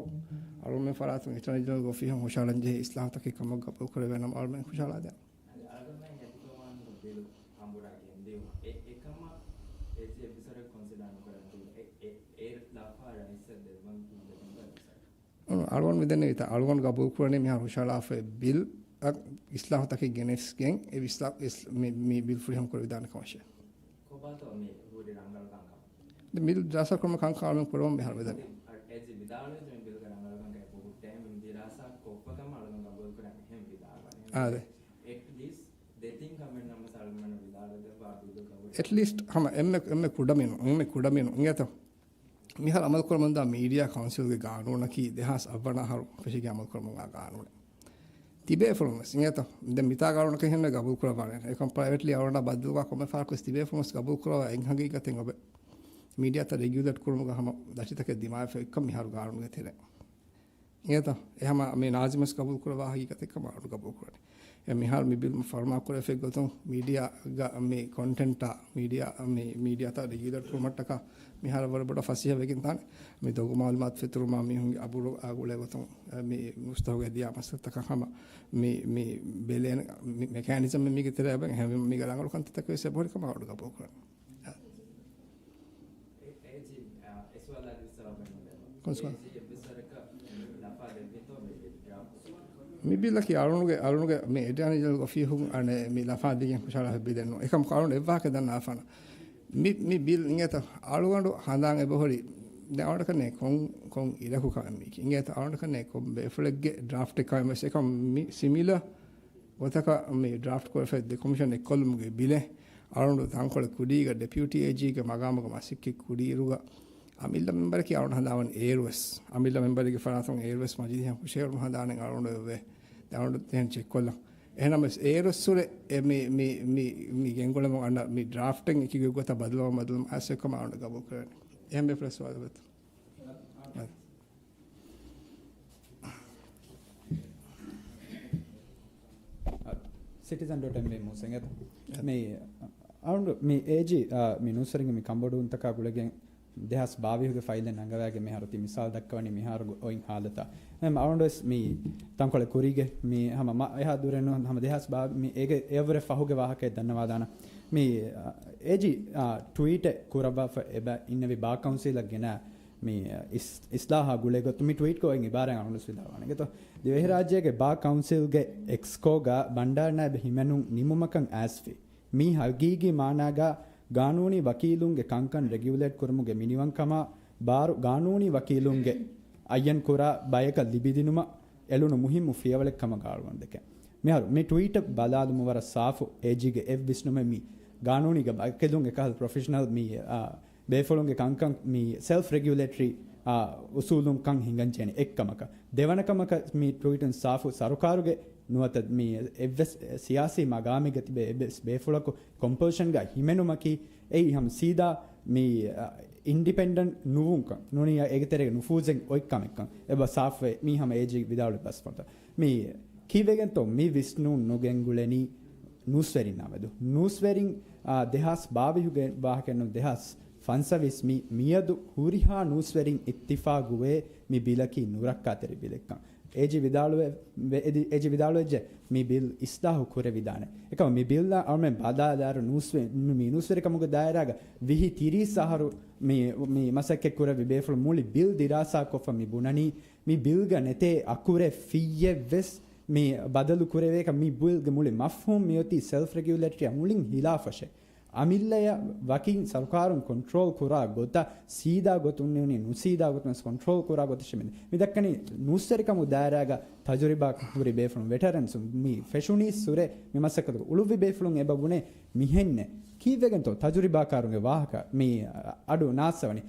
އަޅުގަނޑުމެން ފަރާތުން އެޓަނީ ޖެނެރަލްގެ އޮފީހުން ހުށަހަޅަންޖެހޭ އިސްލާހުތަކެއް ކަމަށް ގަބޫލު ކުރެވޭ ނަމަ އަޅުގަނޑުމެން ހުށަހަޅާ ދޭން. އަދި އަޅުގަނޑުމެން ހެދިފަވާނު ބިލު ހަނބުރާ ގެންދިއުމަށް އެ، އެކަމަށް އޭޖީ އެއްވެސް ވަރެއް ކޮންސިޑާ ނުކުރަން ތިބުނު. އެ، އެ، އެ ލަފާ ރައީސަށް ދެއްވަން ކީއްވެ ދެން ބަލަން. އަޅުގަނޑު މިދެންނެވިތާ އަޅުގަނޑު ގަބޫލު ކުރަނީ މިހާރު ހުށަހަޅާފައި ބިލް އަށް އިސްލާހުތަކެއް ގެނެސްގެން އެ އިސްލާ-، އިސް-، މި، މި ބިލް ފުރިހަމަ ކުރެވިދާނެ ކަމަށޭ. ކޮބާތޯ މި ހުރި ރަނގަޅު ކަންކަމަށް؟ ދެ ބިލް ދިރާސާ ކުރުމަށް ކަންކަން އަޅުގަނޑު ކުރަމުން މިހާރު މިދަނީ. އަ، އޭޖީ ވިދާޅުވެއްޖެ މި ބިލްގެ ރަނގަޅުކަން ކަން އެބަހުއްޓޭ މި ދިރާސާ ކޮށްފަ ކަމަށް އަޅުގަނޑު ގަބޫލު ކުރަން އެހެން ވިދާޅުވަނީ. އާދެ. އެޓްލީސްޓް ދެތިން ކަމެއް ނަމަ ސަލްމަނަށް ވިދާޅުވެދެއްވާ ބިލު ގަބޫލު. އެޓްލީސްޓް ހަމަ އެންމެ، އެންމެ ކުޑަމިނު، އެންމެ ކުޑަމިނު އިނގޭތޯ. މިހާރު އަމަލު ކުރަމުންދާ މީޑިއާ ކައުންސިލްގެ ގާނޫނަކީ ދެހާސް އަށްވަނަ އަހަރު ފެށިގެން އަމަލު ކުރަމުންދާ ގާނޫނެއް. ތިބޭފުޅުން ވެސް އިނގޭތޯ. ދެން މިތާ ގާނޫނަކަށް ހެންނަ ގަބޫލު ކުރައްވާނެ. އެކަމް ޕްރައިވެޓްލީ އަޅުގަނޑާ ބައްދަލުވާ ކޮންމެ ފަހަރަކު ވެސް ތިބޭފުޅުން ވެސް ގަބޫލު ކުރައްވާ އެއް ހަގީގަތެއް އޮވޭ. މީޑިއާތައް ރެގިއުލޭޓް ކުރުމުގަ ހަމަ ދަށިތަކެއް ދިމާވެފަ އެއްކަން މިހާރު ގާނޫނުގެ ތެރޭ. އެތަ އެހަމަ މި ނާޒިމަސް ގަބޫލު ކުރައްވާ ހަގީގަތެއްކަމަށް އަޅު ގަބޫލު ކުރަނީ. އެ މިހާރު މި ބިލް ފަރުމާ ކުރެފެއް ގޮތުން މީޑިއާގަ މި ކޮންޓެންޓާ މީޑިއާ މި މީޑިއާތައް ރެގިއުލޭޓް ކުރުމަށްޓަކާ މިހާރު ވަރަށް ބޮޑަށް ފަސޭހަ ވެގެން ތާނެ. މި ދޮގު މައުލޫމާތު ފެތުރުމާ މީހުންގެ އަބުރު އާ ގުޅޭ ގޮތުން މި މުސްތަހުގެ ދިޔާ މައްސަލަތަކަށް ހަމަ މި މި ބެލޭނެ މި މެކޭނިޒަމެއް މީގެ ތެރޭ އެބަ ހެވި މީގެ ރަނގަޅު ކަންތައްތަކެއް ވެސް އެބަހުރި ކަމަށް އަޅު ގަބޫލު ކުރަނީ. މި ބިލަކީ އަޅުނުގެ، އަޅުނުގެ މި އެޓާނީ ޖެނެރަލް އޮފީހުން އަނެ މި ލަފާ ދިގެން ހުށަހަޅާ ބިލެއް ނޫން. އެކަމަކު އަޅުން އެއްވާހަކަ ދަންނާފާނަ. މި، މި ބިލް އިނގޭތަ އަޅުގަނޑު ހަނދާން އެބަހުރި ދެ އަޅުގަނޑަކަށް ކޮން، ކޮން އިރަކު ކަމެއް މީކީ. އިނގޭތަ އަޅުގަނޑަކަށް ކޮން ބޭފުޅެއްގެ ޑްރާފްޓެއް ކަމެއް ވެސް އެކަމް މި ސިމިލަ ގޮތަކަށް މި ޑްރާފްޓް ކުރެފައި ދެ ކޮމިޝަން އެއްކޮށްލުމުގެ ބިލެއް އަޅުގަނޑު ތަންކޮޅެއް ކުރީގަ ޑެޕިއުޓީ އޭޖީގެ މަގާމުގަ މަސައްކަތް ކުރިއިރުގަ އަމިއްލަ މެމްބަރަކީ އަޅުގަނޑު ހަނދާންވަނީ އޭރުވެސް. އަމިއްލަ މެމްބަރެއްގެ ފަރާތުން އޭރުވެސް މަޖިލީހަށް ހުށަހެޅުން ހަނދާނެއް އަޅުގަނޑު އެއްވޭ. ދެ އަޅުގަނޑު ދެން ޗެކްކޮށްލަން. އެހެންނަމަވެސް އޭރުއްސުރެ އެ މި، މި، މި، މި ގެންގުޅެމުން އަންނަ މި ޑްރާފްޓެއް އެކި ގޮތަށް ބަދަލުވާ ބަދަލު އައިސް ކަމަށް އަޅުގަނޑު ގަބޫލު ކުރަނީ. އެހެން ބޭފުޅެއް ސުވާލު ވެތަ؟ ސިޓިޒަން ޑޮޓް އެމް ވީ މޫސަ އިނގޭތަ؟ އަ. މި އަޅުގަނޑު މި އޭޖީ، އާ، މި ނޫސްވެރިންގެ މި ކަންބޮޑުވުންތަކާ ގުޅިގެން ދެހާސް ބާވީހުގެ ފައިލެއް ނަގަވާގެން މިހާރު ތި މިސާލު ދައްކަވަނީ މިހާރު އޮތް ހާލަތަށް. އެހެން އަޅުގަނޑު ވެސް މި ތަންކޮޅެއް ކުރީގެ މި ހަމަ މަ-، އެހާ ދުރެއް ނޫން ހަމަ ދެހާސް ބާ-، މި އޭގެ އެއަށްވުރެ ފަހުގެ ވާހަކައެއް ދަންނަވާލާނަން. މި، އާ، އޭޖީ، އާ، ޓްވީޓެއް ކުރައްވާފަ އެބަ އިންނެވި ބާ ކައުންސިލަށް ގެނައި މި އިސް-، އިސްލާހާ ގުޅޭ ގޮތުން މި ޓްވީޓްކޮށް އޮތް އިބާރާތް އަޅުގަނޑު ވިދާޅުވާނެ. އިނގޭތޯ، ދިވެހިރާއްޖޭގެ ބާ ކައުންސިލްގެ އެކްސްކޯގަ ބަންޑާރަ ނައިބް ހިމެނުން ނިމުމަކަށް އައިސްފި. މީ ހަގީގީ މާނާގަ ގާނޫނީ ވަކީލުންގެ ކަންކަން ރެގިއުލޭޓް ކުރުމުގެ މިނިވަންކަމާ ބާރު ގާނޫނީ ވަކީލުންގެ އައްޔަން ކުރާ ބަޔަކަށް ލިބިދިނުމަށް އެޅުނު މުހިއްމު ފިޔަވަޅެއް ކަމަށް އަޅުގަނޑު ދެކެން. މިހާރު މި ޓްވީޓަށް ބަލާލުމުން ވަރަށް ސާފު އޭޖީގެ އެއް ވިސްނުމެއް މި ގާނޫނީ ވަކީލުން އެކަހަލަ ޕްރޮފެޝަނަލް މި، އާ، ބޭފުޅުންގެ ކަންކަން މި ސެލްފް ރެގިއުލޭޓަރީ، އާ، އުސޫލުން ކަން ހިނގަންޖެހޭނެ އެއްކަމަކަށް. ދެވަނަ ކަމަކަށް މި ޓްވީޓުން ސާފު ސަރުކާރުގެ ނުވަތަ މި އެއްވެސް ސިޔާސީ މަގާމެއްގަ ތިބޭ އެއްވެސް ބޭފުޅަކު ކޮމްޕަލްޝަންގަ ހިމެނުމަކީ އެއީ ހަމަ ސީދާ މި، އަ، އިންޑިޕެންޑެންޓް ނުވުންކަން ނޫނީ އޭގެ ތެރޭގަ ނުފޫޒެއް އޮތް ކަމެއްކަން އެބަ ސާފުވޭ. މީ ހަމަ އޭޖީ ވިދާޅުވި ބަސްފުޅުތައް. މި ކީއްވެގެންތޯ މި ވިސްނުން ނުގެންގުޅެނީ ނޫސްވެރިންނާމެދު. ނޫސްވެރިން، އާ، ދެހާސް ބާވީހުގެ ވާހަކައެއްނު ދެހާސް ފަންސަވީސް މި މިއަދު ހުރިހާ ނޫސްވެރިން އިއްތިފާގުވޭ މި ބިލަކީ ނުރައްކާތެރި ބިލެއްކަން. އޭޖީ ވިދާޅުވެ-، ވެ-، އެދި-، އޭޖީ ވިދާޅުވެއްޖެ މި ބިލް އިސްލާހު ކުރެވިދާނެ. އެކަމަ މި ބިލްއާ އަޅުމެން ބަލާލާއިރު ނޫސްވެ-، މި ނޫސްވެރިކަމުގެ ދާއިރާގަ ވިހި ތިރީސް އަހަރު މި، މި މަސައްކަތް ކުރެއްވި ބޭފުޅުން މުޅި ބިލް ދިރާސާކޮށްފަ މި ބުނަނީ މި ބިލްގަ ނެތޭ އަކުރެއް ފިއްޔެއްވެސް މި ބަދަލު ކުރެވޭކަށް މި ބިލްގެ މުޅި މަފްހޫމް މިއޮތީ ސެލްފް ރެގިއުލޭޓަރީއާ މުޅިން ހިލާފަށޭ. އަމިއްލަޔަށް ވަކިން ސަރުކާރުން ކޮންޓްރޯލް ކުރާ ގޮތަށް ސީދާ ގޮތުން ނޫނީ ނުސީދާ ގޮތުން ވެސް ކޮންޓްރޯލް ކުރާ ގޮތަށް މި ދައްކަނީ ނޫސްވެރިކަމު ދާއިރާގަ ތަޖުރިބާ ހުރި ބޭފުޅުން ވެޓަރަންސުން މި ފެށުނީއްސުރެ މި މަސައްކަތުގަ އުޅުއްވި ބޭފުޅުން އެބަ ބުނޭ މިހެންނެއް. ކީއްވެގެންތޯ ތަޖުރިބާކާރުންގެ ވާހަކަ މި އަޑު ނާއްސަވަނީ؟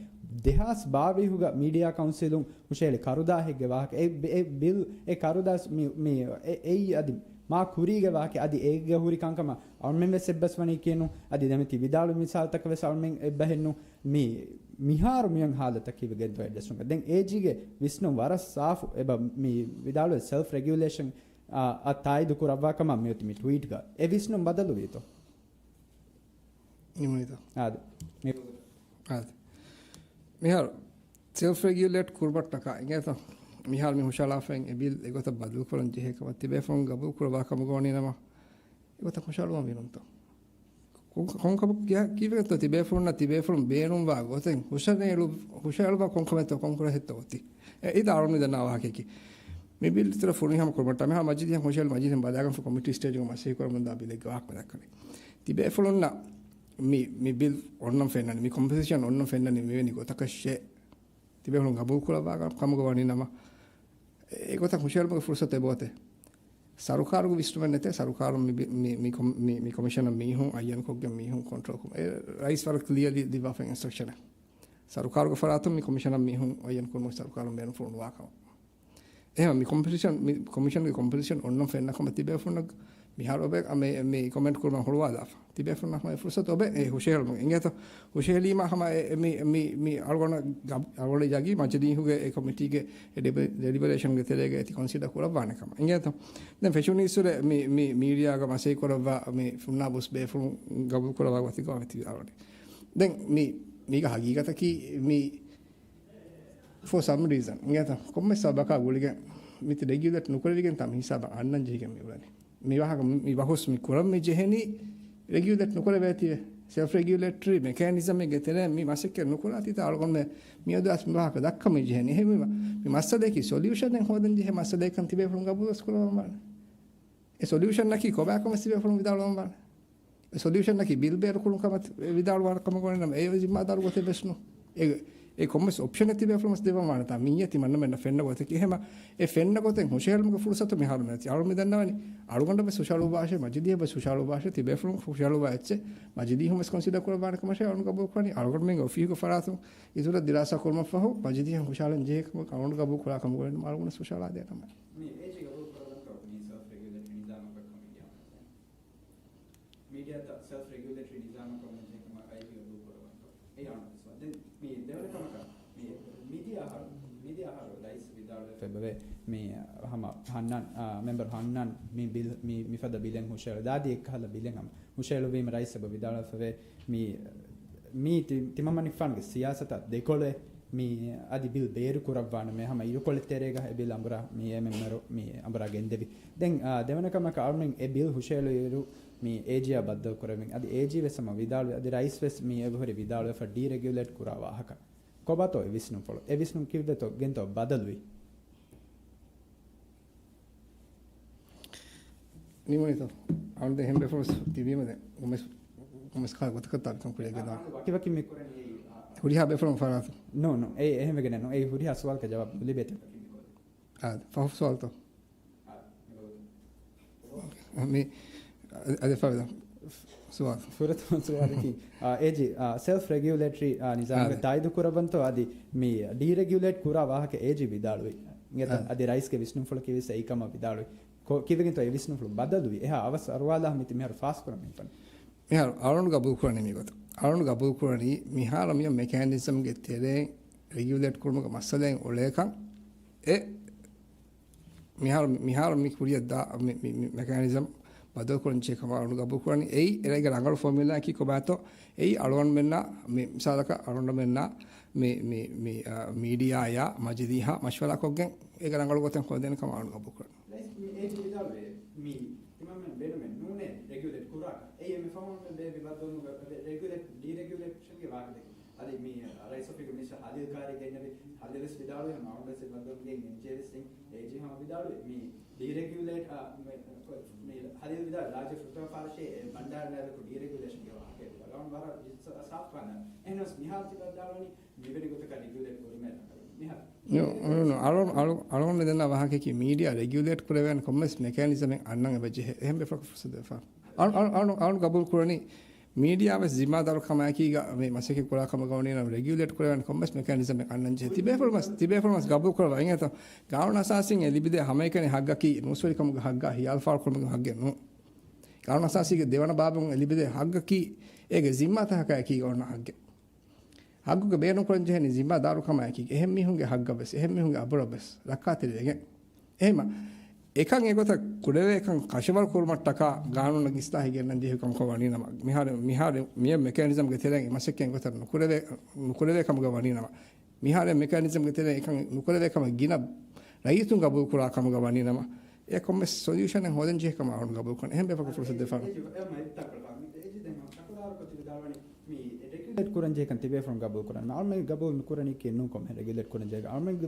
ދެހާސް ބާވީހުގަ މީޑިއާ ކައުންސިލުން ހުށަހެޅި ކަރުދާހެއްގެ ވާހަކަ. އެ، އެ ބިލް، އެ ކަރުދާސް މި، މި، އެ، އެއީ އަދި މާ ކުރީގެ ވާހަކަ އަދި އޭގެ ހުރި ކަންކަމަށް އަޅުމެން ވެސް އެއްބަސްވަނީ ކިޔެނު. އަދި ދެމެ ތި ވިދާޅުވި މިސާލުތަކަށް ވެސް އަޅުމެން އެއްބަހެއްނު. މި މިހާރު މިއޮތް ހާލަތަކީ ވެގެންތޯ އެއްޑަސްނުގަ. ދެން އޭޖީގެ ވިސްނުން ވަރަށް ސާފު. އެބަ މި ވިދާޅުވެ ސެލްފް ރެގިއުލޭޝަން އަށް ތާއީދު ކުރައްވާ ކަމަށް މިއޮތީ މި ޓްވީޓްގަ. އެ ވިސްނުން ބަދަލުވީތޯ؟ ނިމުނީތަ؟ އާދެ. މި- އާދެ. މިހާރު ސެލްފް ރެގިއުލޭޓް ކުރުމަށްޓަކާ އިނގޭތަ؟ މިހާރު މި ހުށަހަޅާފައި އެ ބިލް އެގޮތަށް ބަދަލުކުރަން ޖެހޭ ކަމަށް ތިބޭފުޅުން ގަބޫލު ކުރައްވާ ކަމުގަ ވަނީ ނަމަ، އެގޮތަށް ހުށަހަޅުވަން ވީނުންތޯ؟ ކޮން-، ކޮންކަމަކު ކިޔާ-، ކީއްވެގެންތޯ ތިބޭފުޅުންނަށް ތިބޭފުޅުން ބޭނުންވާ ގޮތެއް ހުށަހެޅު-، ހުށަހެޅުމަށް ކޮންކަމެއްތޯ ކޮންކުރަހެއްތޯ އޮތީ؟ އެ، އިދާ އަޅުން މި ދަންނަ ވާހަކައަކީ. މި ބިލް އިތުރަށް ފުރިހަމަ ކުރުމަށްޓަކާ މިހާރު މަޖިލީހަށް ހުށަހެޅި މަޖިލީހުން ބަލާގެންފަ ކޮމިޓީ ސްޓޭޖުގަ މަސައްކަތް ކުރަމުންދާ ބިލެއްގެ ވާހަކަ ދައްކަނީ. ތިބޭފުޅުންނަށް މި، މި ބިލް އޮންނަން ފެންނަނީ، މި ކޮމްޕޮޒިޝަން އޮންނަން ފެންނަނީ މިވެނި ގޮތަކަށޭ. ތިބޭފުޅުން ގަބޫލު ކުރައްވާ ކަމުގަ ވަނީ ނަމަ، އެ ގޮތަށް ހުށަހެޅުމުގެ ފުރުސަތު އެބައޮތޭ. ސަރުކާރުގެ ވިސްނުމެއް ނެތޭ، ސަރުކާރުން މި ބި-، މި، މި ކޮމި-، މި، މި ކޮމިޝަނަށް މީހުން އައްޔަން ކޮށްގެން މީހުން ކޮންޓްރޯލް ކުރުން. އެ ރައީސް ވަރަށް ކްލިއަރލީ ލިބާފަ އިންސްޓްރަކްޝަނެއް. ސަރުކާރުގެ ފަރާތުން މި ކޮމިޝަނަށް މީހުން އައްޔަން ކުރުމުގެ ސަރުކާރުން ބޭނުންފުޅު ނުވާ ކަމަށް. އެހެން މި ކޮމިޝަން، މި ކޮމިޝަންގެ ކޮމްޕޮޒިޝަން އޮންނަން ފެންނަ ކަމަށް ތިބޭފުޅުންނަށް މިހާރު އޮބެ މި، މި ކޮމެންޓް ކުރުމަށް ހުޅުވާލާފަ. ތިބޭފުޅުންނަށް ހަމަ އެ ފުރުސަތު އޮބެ އެ ހުށަހެޅުމުން. އިނގޭތޯ؟ ހުށަހެޅީމަ ހަމަ އެ، މި، މި، މި އަޅުގަނޑަށް ގަ-، އަޅުގަނޑަށް ޖަގީ މަޖިލީހުގެ އެ ކޮމިޓީގެ އެ ޑެބެ-، ޑެލިބަރޭޝަންގެ ތެރޭގަ އެތި ކޮންސިޑަ ކުރައްވާނެ ކަމަށް. އިނގޭތޯ؟ ދެން ފެށުނީއްސުރެ މި، މި މީޑިއާގަ މަސައްކަތް ކުރައްވާ މި ފުންނާ ބުސް ބޭފުޅުން ގަބޫލު ކުރައްވާ ގޮތެއްގަ ވެތި އަޅުގަނޑު. ދެން މި، މީގަ ހަގީގަތަކީ މި for some reason އިނގޭތަ؟ ކޮންމެ ސަބަބަކާ ގުޅިގެން މިތި ރެގިއުލޭޓް ނުކުރެވިގެން ތާ މި ހިސާބަށް އަންނަން ޖެހިގެން މި އުޅެނީ. މި ވާހަކަ މި، މި ބަހުސް މި ކުރަން މި ޖެހެނީ ރެގިއުލޭޓް ނުކުރެވޭތީވެ. ސެލްފް ރެގިއުލޭޓަރީ މެކޭނިޒަމެއްގެ ތެރޭ މި މަސައްކަތް ނުކުރާތީތާ އަޅުގަނޑުމެ މިއަދު އަސް މި ވާހަކަ ދައްކަން މި ޖެހެނީ. އެހެންވީމަ މި މައްސަލަޔަކީ ސޮލިއުޝަނެއް ހޯދަން ޖެހޭ މައްސަލައެއްކަން ތިބޭފުޅުން ގަބޫލުވެސް ކުރައްވަން ވާނެ. އެ ސޮލިއުޝަނަކީ ކޮބާކަން ވެސް ތިބޭފުޅުން ވިދާޅުވަން ވާނެ. އެ ސޮލިއުޝަނަކީ ބިލް ބޭރުކުރުން ކަމަށް ވިދާޅުވާ ކަމަށް ވަނީ ނަމަ، އެ ޒިންމާދާރު ގޮތެއް ވެސް ނޫން. އެ، އެ ކޮންމެސް އޮޕްޝަނެއް ތިބޭފުޅުން ވެސް ދެއްވަން ވާނެތާ، މިއްޔަށް ތިމަންނަމެންނަށް ފެންނަ ގޮތަކީ. އެހެމަ އެ ފެންނަ ގޮތެއް ހުށަހެޅުމުގެ ފުރުސަތު މިހާރު ނެތި. އަޅު މި ދަންނަވަނީ، އަޅުގަނޑަށް ވެސް ހުށަހަޅުއްވާށޭ، މަޖިދީހަށް ވެސް ހުށަހަޅުއްވާށޭ، ތިބޭފުޅުން ހުށަހަޅުއްވާ އެއްޗެއް، މަޖިދީހުން ވެސް ކޮންސިޑަ ކުރައްވާނެ ކަމަށޭ އަޅުގަނޑުމެންގެ އޮފީހުގެ ފަރާތުން އިތުރަށް ދިރާސާ ކުރުމަށްފަހު، މަޖިދީހަށް ހުށަހަޅަން ޖެހޭ ކަމަށް އަޅުގަނޑު ގަބޫލު ކުރާ ކަމަށް ވަނީ ނަމަ، އަޅުގަނޑު ވެސް ހުށަހަޅާދޭނަމޭ. މި އޭޖީ ގަބޫލު ކުރައްވަންތޯ މި ސެލްފް ރެގިއުލޭޓަރީ ނިޒާމަކަށް ކަމެއް ގިޔާމަސް؟ މީޑިއާތައް ސެލްފް ރެގިއުލޭޓަރީ ނިޒާމަކަށް ވަންޖެހޭ ކަމަށް އައިޖީ ގަބޫލު ކުރައްވަންތޯ؟ އެއީ އަޅުގަނޑު ސުވާލު. ދެން މި ދެވަނަ ކަމަކަށް، މި މިދިޔަ އަހަރު، މިދިޔަ އަހަރު ރައީސް ވިދާޅުވެފައިވޭ މި ހަމަ ހަންނާން، އާ، މެމްބަރު ހަންނާން މި ބިލް، މި، މިފަދަ ބިލެއް ހުށަހެޅު ދާދި އެއްކަހަލަ ބިލެއް ހަމަ ހުށަހެޅުވީމަ ރައީސް އެބަ ވިދާޅުވެފައިވޭ މި، މީ ތި-، ތިމަންމަނިކުފާނުގެ ސިޔާސަތާ ދެކޮޅެއް މި އަދި ބިލް ބޭރު ކުރައްވާނަމޭ ހަމަ އިރުކޮޅެއް ތެރޭގަ އެ ބިލް އަނބުރާ މި އެމްއެމްއޭރު މި އަނބުރާ ގެންދެވި. ދެން، އާ، ދެވަނަ ކަމަކަށް އަޅުގަނޑު އެ ބިލް ހުށަހެޅުއިރު މި އޭޖީއާ ބައްދަލު ކުރެވިން. އަދި އޭޖީ ވެސް ހަމަ ވިދާޅުވި. އަދި ރައީސް ވެސް މި އެބަހުރި ވިދާޅުވެފަ ޑީރެގިއުލޭޓް ކުރާ ވާހަކަ. ކޮބާތޯ އެ ވިސްނުންފުޅު؟ އެ ވިސްނުން ކީއްވެތޯ ގެންތޯ ބަދަލުވީ؟ ނިމުނީތޯ؟ އަޅުގަނޑު އެހެން ބޭފުޅުން ތިބީމަ ދެން ކޮންމެސް، ކޮންމެސް ކަހަލަ ގޮތަކަށް ތާ ވިސްނުން ކުރިއަށް ގެންދާނެ. ވަކިވަކި މި ކުރަނީ ހުރިހާ ބޭފުޅުން ފަރާތު. ނޫން، ނޫން. އެ އެހެން ވެގެން ނޫން. އެ ހުރިހާ ސުވާލަކަށް ޖަވާބު ލިބޭތަ؟ އާ، ފަހު ސުވާލުތޯ؟ މި، އަދި ފަވިދާ. ސުވާލު. ފުރަތަމަ ސުވާލަކީ، އާ، އޭޖީ، އާ، ސެލްފް ރެގިއުލޭޓަރީ، އާ، ނިޒާމުގެ އާ. ތާއީދު ކުރައްވަންތޯ އަދި މި ޑީރެގިއުލޭޓް ކުރާ ވާހަކަ އޭޖީ ވިދާޅުވި. އިނގޭތަ؟ އާ. އަދި ރައީސްގެ ވިސްނުންފުޅަކީ ވެސް އެއީ ކަމަށް ވިދާޅުވި. ކޮ-، ކީއްވެގެންތޯ އެ ވިސްނުންފުޅު ބަދަލުވި؟ އެހާ އަވަސް އަރުވާލާ މިތި މިހާރު ފާސްކުރަން މިފަން. މިހާރު އަޅުގަނޑު ގަބޫލު ކުރަނީ މިގޮތަށް. އަޅުގަނޑު ގަބޫލު ކުރަނީ މިހާރު މި މެކޭނިޒަމްގެ ތެރެއިން ރެގިއުލޭޓް ކުރުމުގެ މައްސަލައެއް އުޅޭކަން އެ މިހާރު، މިހާރު މި ކުރިއަށް ދާ، މި، މި، މި މެކޭނިޒަމް ބަދަލުކުރަން ޖެހޭ ކަމަށް އަޅުގަނޑު ގަބޫލުކުރަނީ. އެއީ އޭގެ ރަނގަޅު ފޯމިއުލާއަކީ ކޮބާތޯ؟ އެއީ އަޅުގަނޑުމެންނާ، މި މިސާލަކަށް އަޅުގަނޑުމެންނާ މި، މި، މި، އާ، މީޑިއާއާ މަޖިލީހާ މަޝްވަރާކޮށްގެން އޭގެ ރަނގަޅު ގޮތެއް ހޯދޭނެ ކަމަށް އަޅުގަނޑު ގަބޫލުކުރަނީ. ރައީސް މި އޭޖީ ވިދާޅުވޭ، މި ތިމަންމެން ބޭނުމެއް ނޫނޭ ރެގިއުލޭޓް ކުރާކަށް. އެއީ އެންމެ ފަހުން ބޭއްވި ބައްދަލުވުމުގަ ރެ-، ރެގިއުލޭޓް، ޑީރެގިއުލޭޝަންގެ ވާހަކަ ދެއްކި. އަދި މި ރައީސް އޮފީހުގެ މިނިސްޓަރ ހަލީލް ކާރީ ގެންނެވި، ހަލީލް ވެސް ވިދާޅުވި ހަމަ އަޅުގަނޑު ވެސް ބައްދަލުވުމުގެ އެންޖޭ ވެސް އެން އޭޖީ ހަމަ ވިދާޅުވި މި ޑީރެގިއުލޭޓް، އާ، މި، މި ހަލީލް ވިދާޅުވި ރާއްޖެ ފުރަތަމަ ފާރަށޭ އެ ބަންޑާރަ ނާލަކު ޑީރެގިއުލޭޝަންގެ ވާހަކަ ވިދާޅުވި. ވަރަށް ސާފުކަން. އެހެނަސް މިހާރު ތި ބައްދަލުވަނީ މިވެނި ގޮތަކަށް ރެގިއުލޭޓް ކުރުމޭ މިހާރު. ނޫ-، ނޫ-، ނޫ-، އަޅު-، އަޅު-، އަޅުގަނޑު ދެންނަ ވާހަކައަކީ މީޑިއާ ރެގިއުލޭޓް ކުރެވޭނެ ކޮންމެސް މެކޭނިޒަމެއް އަންނަން އެބަ ޖެހޭ. އެހެން ބޭފުޅަކަށް ފުރުސަތު ދެފަ. އަޅު-، އަޅު-، އަޅު-، އަޅުގަނޑު ގަބޫލު ކުރަނީ މީޑިއާ ވެސް ޒިންމާދާރު ކަމާއެކީގަ މި މަސައްކަތް ކުރާ ކަމަށް ގަވަނީނަމަ ރެގިއުލޭޓް ކުރެވޭނެ ކޮންމެސް މެކޭނިޒަމެއް އަންނަން ޖެހޭ. ތިބޭފުޅުން ވެސް، ތިބޭފުޅުން ވެސް ގަބޫލު ކުރައްވާ އިނގޭތޯ؟ ގާނޫނު އަސާސީން އެ ލިބިދޭ ހަމައެކަނި ހައްގަކީ ނޫސްވެރިކަމުގެ ހައްގާ ހިޔާލު ފާޅުކުރުމުގެ ހައްގެއް ނޫން. ގާނޫނު އަސާސީގެ ދެވަނަ ބާބުން އެ ލިބިދޭ ހައްގަކީ އޭގެ ޒިންމާތަކަކާއެކީގަ އޮންނަ ހައްގެއް. ހައްގުގެ ބޭނުންކުރަން ޖެހެނީ ޒިންމާދާރުކަމާއެކީ އެހެން މީހުންގެ ހައްގަށް ވެސް، އެހެން މީހުންގެ އަބުރަށް ވެސް ރައްކާތެރިވެގެން. އެހެންމަ، އެކަން އެގޮތަށް ކުރެވޭކަން ކަށަވަރު ކުރުމަށްޓަކާ ގާނޫނަށް އިސްލާހެއް ގެންނަން ޖެހި ކަމަކަށް ވަނީ ނަމަ، މިހާރު، މިހާރު މި މެކޭނިޒަމްގެ ތެރެއިން މަސައްކަތް އެގޮތަށް ނުކުރެވޭ، ނުކުރެވޭ ކަމުގަ ވަނީ ނަމަ، މިހާރު މެކޭނިޒަމްގެ ތެރެއިން އެކަން ނުކުރެވޭ ކަމަށް ގިނަ ރައްޔިތުން ގަބޫލު ކުރާ ކަމުގަ ވަނީ ނަމަ، އެ ކޮންމެސް ސޮލިއުޝަނެއް ހޯދަން ޖެހޭ ކަމަށް އަޅުން ގަބޫލު ކުރަން. އެހެން ބޭފުޅަކަށް ފުރުސަތު ދެފާނަން. މި ރެގިއުލޭޓް ކުރަން ޖެހޭކަން ތިބޭފުޅުން ގަބޫލު ކުރަން. އަޅުމެން ގަބޫލު ނުކުރަނީކީ ނޫން ކޮންމެހެން ރެގިއުލޭޓް ކުރަން ޖެހޭކަން. އަޅުމެންގެ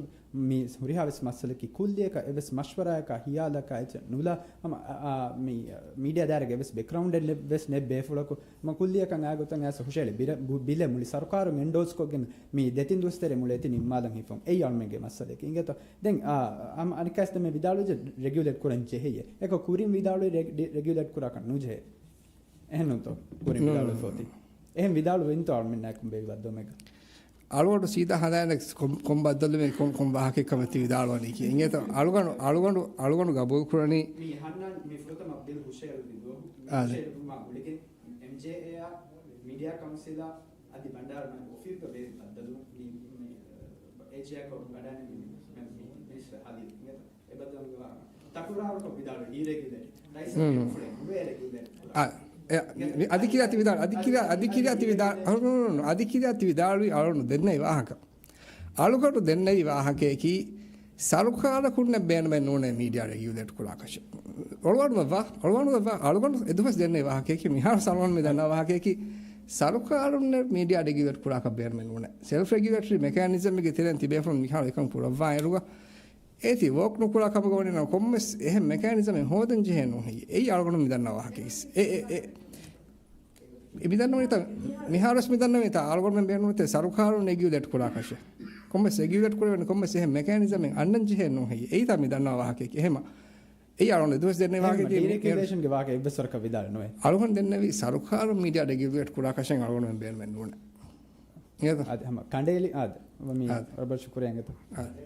މި ހުރިހާވެސް މައްސަލަކީ ކުއްލިއަކަށް އެއްވެސް މަޝްވަރާއަކާ ހިޔާލަކާ އެއްޗެއް ނުލާ ހަމަ، އާ، މި މީޑިއާ ދާއިރާގެ އެއްވެސް ބެކްގްރައުންޑެއް ވެސް ނެތް ބޭފުޅަކު މަ ކުއްލިއަކަށް އާ ގޮތަށް އައިސް ހުށަހެޅި ބިރ-، ބު-، ބިލެއް މުޅި ސަރުކާރުން އެންޑޯސްކޮށްގެން މި ދެތިން ދުވަސް ތެރޭ ނިންމާލަން ހިފުން. އެއީ އަޅުމެންގެ މައްސަލައަކީ. އިނގޭތޯ؟ ދެން، އާ، އަނެއްކާވެސް ދެންމެ ވިދާޅުވިއްޖެ ރެގިއުލޭޓް ކުރަން ޖެހެޔޭ. އެކަ ކުރިން ވިދާޅުވި ރެ-، ޑި-، ރެގިއުލޭޓް ކުރާކަށް ނުޖެހޭ. އެހެން ނޫންތޯ؟ ކުރިން ނޫން. ވިދާޅުވެފޯތީ. އެހެން ވިދާޅުވެއްޖެތޯ އަޅުމެންނާއެކު ބޭއްވި ބައްދަލުމެއްގަ؟ އަޅުގަނޑު ސީދާ ހަނދާނެއް ކޮން، ކޮން ބައްދަލުމެއް ކޮން، ކޮން ވާހަކައެއްކަމަށް ތި ވިދާޅުވަނީކީ. އިނގޭތޯ؟ އަޅުގަނޑު، އަޅުގަނޑު، އަޅުގަނޑު ގަބޫލު ކުރަނީ. މި ހަންނާން މި ފުރަތަމަ ބިލް ހުށަހެޅުއްވި ދުވަހު، އާދެ. ހުށަހެޅުއްވުމާ ގުޅިގެން އެމްޖޭއޭއާ، މީޑިއާ ކައުންސިލާ އަދި ބަންޑާރަ ނާއިބު އޮފީހުގަ ބޭރު ބައްދަލު މި، މި، އޭޖީއާ ކޮށް ބަނޑާރަ މި، މި، މި، މިނިސްޓަރ ހަލީލް. އެ ބައްދަލުގެ ވާހަކަ. ތަކުރާރުކޮށް ވިދާޅުވި ޑީރެގިއުލޭޓް. ރައީސް ހުން. އެފްއެމް ނުވޭ ރެގިއުލޭޓް ކުރާ. އާ، އެ، މި އަދި ކިރިޔާ ތި ވިދާޅު، އަދި ކިރިޔާ، އަދި ކިރިޔާ ތި ވިދާ-، އަދި ކިރިޔާ ތި ވިދާޅުވި އަޅުނު ދެންނެވި ވާހަކަ. އަޅުގަނޑު ދެންނެވި ވާހަކައަކީ، ސަރުކާރަކުންނެއް ބޭނުމެއް ނޫނޭ މީޑިއާ ރެގިއުލޭޓް ކުރާކަށެއް. އޮޅުވަނުވެއްވާ، އޮޅުވަނުވެއްވާ، އަޅުގަނޑު އެދުވަސް ދެންނެވި ވާހަކައަކީ، މިހާރު ސަލްމާން މި ދަންނަ ވާހަކައަކީ، ސަރުކާރުންނެއް މީޑިއާ ރެގިއުލޭޓް ކުރާކަށް ބޭނުމެއް ނޫނޭ. ސެލްފް ރެގިއުލޭޓަރީ މެކޭނިޒަމްގެ ތެރެއިން ތިބޭފުޅުން މިހާރު އެކަން ކުރައްވާ އިރުގަ، އޭތި ވޯކް ނުކުރާ ކަމުގަ ވަނީ ނަމަ ކޮންމެސް އެހެން މެކޭނިޒަމެއް ހޯދަން ޖެހޭ ނޫން ހެއްޔޭ؟ އެއީ އަޅުގަނޑު މި ދަންނަ ވާހަކައެއް. އެ، އެ، އެ، އެ މި ދަންނަވަނީތާ، މިހާރުވެސް މި ދަންނަވަނީތާ، އަޅުގަނޑުމެން ބޭނުންވޭތާ ސަރުކާރުން ރެގިއުލޭޓް ކުރާކަށެއް. ކޮންމެސް ރެގިއުލޭޓް ކުރެވޭނެ ކޮންމެސް އެހެން މެކޭނިޒަމެއް އަންނަން ޖެހޭ ނޫން ހެއްޔޭ؟ އެއީތާ މި ދަންނަ ވާހަކައެކޭ. އެހެމަ، އެއީ އަޅުގަނޑު އެދުވަސް ދެންނެވި ވާހަކައެކޭ. ޑީރެގިއުލޭޝަންގެ ވާހަކަ އެއްވެސް ވަރަކަށް ވިދާޅުވެ ނުވޭ. އަޅުގަނޑު ދެންނެވީ ސަރުކާރުން މީޑިއާ ރެގިއުލޭޓް ކުރާކަށެއް އަޅުގަނޑުމެން ބޭނުމެއް ނޫނޭ. އާދެ، ހަމަ ކަނޑައެޅި، އާދެ. މީ އާދެ. ރަބަރް ޝުކުރިޔާ އިނގޭތޯ. އާދެ.